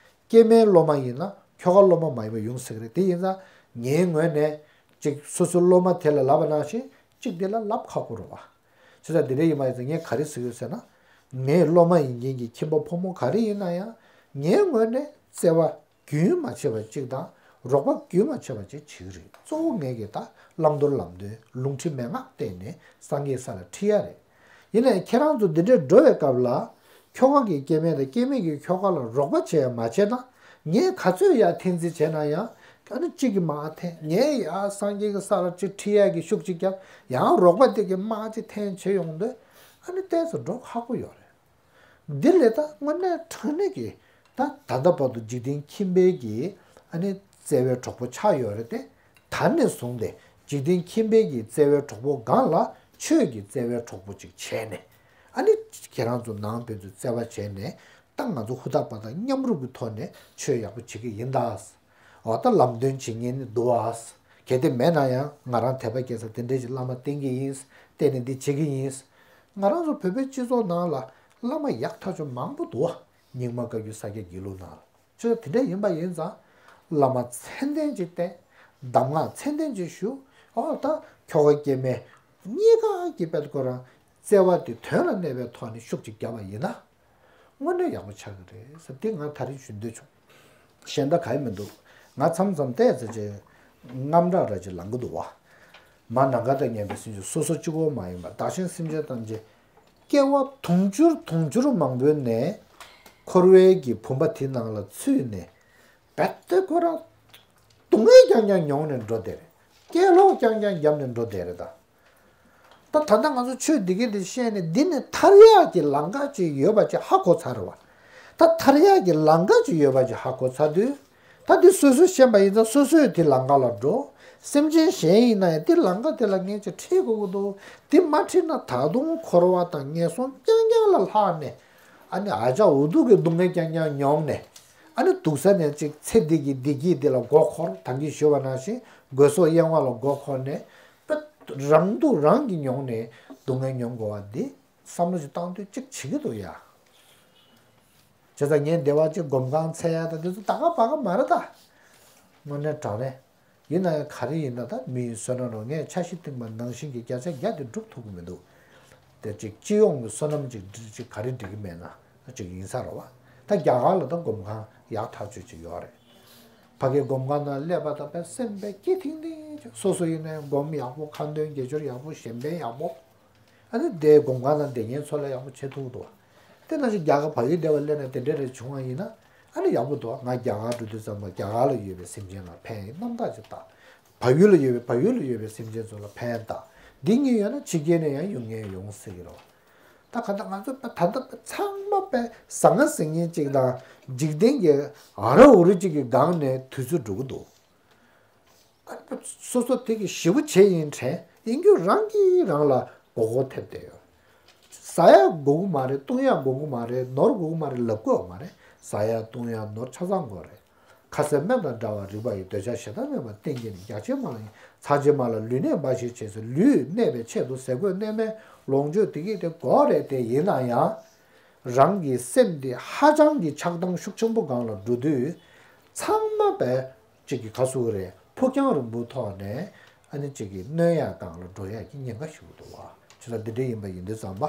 སྐྱེ་དམན་སློབ་མ་ཡིན་ན་ཁྱོ་ག་སློབ་མ་མ་ཡིན་པ་ཡོང་སྲིད་ཀྱི་རེད། དེ་ཡིན་ཙང་ངའི་ངོས་ནས་ཅིག་སོ་སོའི་སློབ་མ་དེ་ལ་ལབ་པ་ནང་བཞིན་ཅིག་འདི་ལ་ལབ་ཁག་པོ་རེད་བ། བྱས་ཙང་འདི་འདྲ་ཡིན་པ་ཡིན་ཙང་ངས་ག་རེ་ཟེར་གྱི་ཡོད་ཟེར་ན། ངའི་སློབ་མ་ཡིན་མཁན་གྱི་ཁྱིམ་པ་ཕོ་མོ་ག་རེ་ཡིན་ན་ཡང་ངའི་ངོས་ནས་བརྩེ་བ་རྒྱུན་མ་ཆད་པ་གཅིག་དང་ རོགས་པ་རྒྱུན་མ་ཆད་པ་ཅིག་བྱེད་ཀྱི་རེད། གཙོ་བོ་ངས་ཀྱི་ད་བླང་དོར་ལམ་སྟོན་ལུང་ཁྲིད་མན་ངག་བལྟས་ནས་སངས་རྒྱས་ས་ལ་ཁྲིད་ཡ་རེད། ཡིན་ནའི་ཁྱེད་རང་ཚོ་འདི་འདྲའི་འགྲོ་བའི་སྐབས་ལ། ཁྱོ་ག་གི་སྐྱེ་དམན་དང་སྐྱེ་དམན་གྱིས་ཁྱོ་ག་ལ་རོགས་པ་བྱས་ཡ་མ་བྱས་ན། ངས་ག་ཚོད་ཡར་འཐེན་རྩིས་བྱས་ན་ཡང་། ཨ་ནི་གཅིག་གིས་མར་འཐེན། ངས་ཡར་སངས་རྒྱས་ཀྱི་ས་ལ་གཅིག་ཁྲིད་ཡ་གི་ཤུགས་གཅིག་བརྒྱབ། ཡང་རོགས་པ་དེ་གིས་མར་གཅིག་འཐེན་བྱེད་ཡོང་དུས། ཨ་ནི་ཏོག་ཙམ་འགྲོ་ཁག་པོ་ཡོད་རེད། འདི་ལས་ད་དངོས་གནས་དྲང་གནས་ཀྱི་ད་ད་ལྟ་བར་དུ་འཇིག་རྟེན་ཁྱིམ་པའི་གི་ཨ་ནི་བརྩེ་བའི་གྲོགས་པོ་ཆགས་ཡོད་རེད་དེ། ད་ནས་བཟུང་སྟེ་འཇིག་རྟེན་ཁྱིམ་པའི་གི་བརྩེ་བའི་གྲོགས་པོ་སྒང་ལ་ཆོས་ཀྱི་བརྩེ་བའི་གྲོགས་པོ་ཅིག་བྱས་ནས། ཨ་ནི་ཁྱེད་རང་ཚོ་ནང་ཕན་ཚུན་བརྩེ་བ་བྱས་ནས། ད་ང་ཚོ་ཧུར་ཐག་པ་དང་མཉམ་རུབ་ཀྱི་ཐོག་ནས་ཆོས་ཡག་པོ་བྱེད་ཀྱི་ཡིན་ད། འོ་ད་ལམ་སྟོན་བྱེད་མཁན་ནི་འདུག་ཨ། གལ་ཏེ་མེད་ན་ཡང་ང་རང་དད་པ་སྐྱེ་ས་དེ་འདྲས་ཀྱི་བླ་མ་བསྟེན་གྱི་ཡིན། བསྟེན་ནས་འདི་བྱེད་ཀྱི་ཡིན། ང་རང་ཚོ་བོད་པའི་སྤྱི་ཚོགས་ནང་ལ་བླ་མ་ཡག་ཐག་ཆོད་མང་པོ་འདུག་ཨ། རྙིང་མ་བཀའ་བརྒྱུད་ས་སྐྱ་དགེ་ལུགས་ནང་ལ། ཆོས་དེ་འདྲས་ཡིན་པ་ཡིན་ཙང་། བླ་མ་མཚན་ལྡན་ཅིག་བསྟེན། གདམས་ངག་མཚན་ལྡན་ཅིག་ཞུ། འོ་ད་ཁྱོ་ག་སྐྱེ་དམན་གཉིས་ཀ་གི་དཔེ་ཁོ་རང་བརྩེ་བ་དེ་དོན་ལ་གནས་པའི་ཐོག་ནས་ཤུགས་ཅིག་བརྒྱབ་པ་ཡིན་ན། དངོས་གནས་ཡག་པོ་ཆགས་ཀྱི་རེད་ཟེར་འདི་ང་ད་རིང་ཞུ་འདོད་བྱུང་། གཞན་དག་ག་ཡེ་མི་འདུག་ང་མཚམས་མཚམས་བལྟས་ཚེ་ཅེ། རྔམ་དྲག་ར་ཅིག་ལངས་ཀྱི་འདུག་བ། མ་ནམ་མཁའ་དང་མཉམ་པའི་སེམས་ཅན་སོ་སོ་གཅིག་པོ་མ་ཡིན་པར་བདག་གཞན་སེམས་ཅན་ཐམས་ཅད། སྐྱེ་བ་དུང་ཕྱུར་དུང་ཕྱུར་མང་པོའི་ནས། འཁོར་བའི་གི་བུམ་པ་དེ་ནང་ལ་ཚུད་ནས། རྦད་དེ་ཁོ་རང་སྡུག་བསྔལ་རྐྱང་རྐྱང་མྱོང་ནས་འགྲོ་བསྡད་རེད། སྐྱེ་ལོག་རྐྱང་རྐྱང་བརྒྱབ་ནས་འགྲོ་བསྡད་རེད་ད། ད་ད་ལྟ་ང་ཚོ་ཆོས་འདི་ག་འདི་བཤད་ནས་འདི་ནས་ཐར་ཡག་གི་ལམ་ཁ་ཅིག་ཡོད་པ་ཅིག་ཧ་གོ་ཚར་བ། ད་ཐར་ཡག་གི་ལམ་ཁ་ཅིག་ཡོད་པ་ཅིག་ཧ་གོ་ཚར་དུས། ད་འདི་སོ་སོས་ཤེས་པ་ཡིན་ཙང་སོ་སོས་དེ་ལམ་ཁ་ལ་འགྲོ། སེམས་ཅན་གཞན་ཡིན་ན་ཡང་དེ་ལམ་ཁ་དེ་ལ་ངས་ཅིག་ཁྲིད་དགོས་ཀྱི་འདུག་དེ་མ་ཁྲིད་ན་ད་དུང་འཁོར་བ་དང་ངན་སོང་རྐྱང་རྐྱང་ལ་ལྷག་ནས། ཨ་ནི་ཨ་ཅག་འུ་ཐུག་གི་སྡུག་བསྔལ་རྐྱང་རྐྱང་མྱོང་ནས། ཨ་ནི་སྡུག་ས་ནས་ཅིག་ཚེ་འདི་གི་བདེ་སྐྱིད་འདི་ལ་མགོ་འཁོར། ད་གིན་ཞུས་པ་ནང་བཞིན་དགོས་སོགས་གཡེང་བ་ལ་མགོ་འཁོར་ནས། རང་སྡུག་རང་གིས་མྱོང་ནས་སྡུག་བསྔལ་མྱོང་དགོས་པ་འདི་བསམ་བློ་ཞིག་བཏང་དུས་གཅིག་བྱེད་ཀྱི་འདུག་ཡ། བྱས་ཙང་ངས་འདི་བ་གཅིག་སྒོམ་ཁང་འཚོལ་ཡ་དང་འདི་ཚོ་ད་ག་བ་ག་མ་རེད་ད། དངོས་གནས་དྲང་གནས། ཡིན་ན་ཡང་ག་རེ་ཡིན་ན་ད་མི་ཡི་བསོད་ནམས་རོ། ངས་འཆར་གཞི་བཏིང་པ་ནང་བཞིན་གྱི་བརྒྱ་ཆ་བརྒྱ་དེ་སྒྲུབ་ཐུབ་ཀྱི་མི་འདུག་དེ་གཅིག་སྤྱི་ཡོངས་ཀྱི་བསོད་ནམས་གཅིག་འགྲིག་གཅིག་ག་རེ་འགྲིག་གི་མེད་ན་གཅིག་ཡིན་ས་རེད་བ། ད་རྒྱ་གར་ལ་ད་སྒོམ་ཁང་ཡག་ཐག་ཆོད་ཅིག་ཡོད་རེད། ཕ་གིའི་སྒོམ་ཁང་ནང་སླེབས་པ་དང་དཔེ་སེམས་དཔེ་སྐྱིད་ཐིང་ཐིང་བྱུང་། སོ་སོ་ཡིན་ནའི་སྒོམ་ཡག་པོ། ཁ་འདོན་དགེ་སྦྱོར་ཡག་པོ། གཞན་ཕན་ཡག་པོ། ཨ་ནི་དེའི་སྒོམ་ཁང་ནང་བསྡད་མཁན་ཚོ་ལ་ཡག་པོ་བྱེད་ཐུབ་འདུག་དེ་ནང་བཞིན་རྒྱ་གར་བལ་ཡུལ་སྡེ་བ་སླེབས་ནས་དེ་འདྲ་རེ་བྱུང་བ་ཡིན་ན། ཨ་ནི་ཡག་པོ་འདུག་ང་རྒྱ་གར་འགྲོ་དུས་ཙམ་པ་རྒྱ་གར་ལ་ཡོད་པའི་སེམས་ཅན་ལ་ཕན་ཡོན་རྣམ་དག་ཅིག་བཏགས། བལ་ཡུལ་ལ་ཡོད་པའི་བལ་ཡུལ་ལ་ཡོད་པའི་སེམས་ཅན་ཚོ་ལ་ཕན་བཏགས། འདི་གཉིས་ཡོད་ན་ཕྱི་རྒྱལ་ནས་ཡང་ཡོང་མཁན་ཡོང་སྲིད་ཀྱི་རེད། ད་ག་ད་ང་ཚོ་ད་ལྟ་ཚང་མ་དཔེ་ཟང་ངེ་ཟིང་ངེ་ཅིག་དང་འཇིག་རྟེན་གྱི་ཨ་ར་འུ་རུ་ཅིག་གི་སྒང་ནས་དུས་ཚོད་འགྲོ་གི་འདུག་སོ་སོ་དེ་གི་ཞེ་པོ་བྱས་ཡིན་དྲན་ཡིན་རྒྱུ་རང་གིས་རང་ལ་མགོ་སྐོར་ཐེབས་བསྡད་ཡོད། ཟ་ཡ་དགོས་ཀྱི་མ་རེད། བཏུང་ཡ་དགོས་ཀྱི་མ་རེད། ནོར་དགོས་ཀྱི་མ་རེད་ལབ་དགོས་མ་རེད། ཟ་ཡ་བཏུང་ཡ་ནོར་ཆ་ཚང་དགོས་རེད། ཁ་ཟས་སྨན་དང་འདྲ་བར་རིགས་པ་ཡི། འདོད་ཆགས་ཞེ་སྡང་མེད་པར་གཏན་གྱིས་ནི། རྒྱགས་ཕྱེ་མ་ལ་ཚྭ་ཕྱེ་མ་ལ་ལུས་གནད་འབའ་ཞིག་བྱས་ཚེ། ལུས་གནས་པའི་ཆེད་དུ་ཟས་གོས་གནས་མལ་ལོངས་སྤྱོད་དེ་གས་དེ་དགོས་རེད། དེ་ཡིན་ན་ཡང་རང་གི་སེམས་དེ་ཧ་ཅང་གི་ཆགས་སྡང་ཤུགས་ཆེན་པོ་སྒང་ལ་འགྲོ་དུས་ཚང་མ་བས་གཅིག་གི་ཁ་སུ་རེད། ཕུགས་རྒྱང་རིང་པོའི་ཐོག་ནས་ཨ་ནི་གཅིག་གི་གནོད་ཡག་སྒང་ལ་འགྲོ་ཡག་གི་ཉེན་ཁ་ཞིག་འདུག་བ། ཆུ་ཚ་འདི་འདྲ་ཡིན་པ་ཡིན་དུས་ཙམ་པ།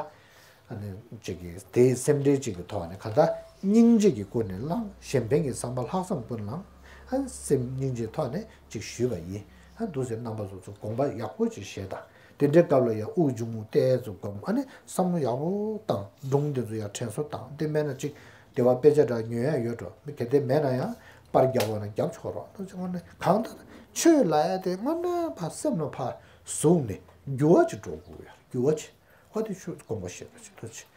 ཨ་ནི་གཅིག་གི་དེའི་སེམས་ཁྲལ་གཅིག་གི་ཐོག་ནས་ག་ད་སྙིང་རྗེ་གི་སྒོ་ནས་བླངས། གཞན་ཕན་གྱི་བསམ་པ་ལྷག་བསམ་ཀུན་བླངས། ཨ་ནི་སེམས་སྙིང་རྗེའི་ཐོག་ནས་གཅིག་ཞུས་པ་ཡིན། ཨ་འདུག་ཟེར་རྣམ་པ་ཚོ་ཚོ་དགོངས་པ་ཡག་པོ་ཅིག་བཞེས་དང་། དེ་འདྲའི་སྐབས་ལ་ཡང་དབུགས་འབྱུང་རྔུབ་ཏོག་ཙམ་སྒོམ། ཨ་ནི་བསམ་བློ་ཡག་པོ་བཏང་། སྒྲུང་དེ་ཚོ་ཡང་དྲན་གསོ་བཏང་། དེ་མེད་ན་ཅིག་དེ་བ་དཔེ་ཆ་འདྲ་ཉོ་ཡ་ཡོད་འགྲོ། མི་གལ་ཏེ་མེད་ན་ཡང་པར་རྒྱག་པ་ན་རྒྱབ་ཆོག་རོགས། ད་ཅི་ང་ནི་གང་ལྟར་ཆོས་ལ་ཡ་དེ་སྔོན་ནས་ཕར་སེམས་ལ་ཕར་ཟུག་ནས་འགྱུར་བ་ཅིག་འགྲོ་དགོས་ཡ། འགྱུར་བ་ཅིག་ཧོ་དེ་ཆོས་དགོངས་པ་བཞེས་པ་ཅིག་ཐུགས་རྗེ་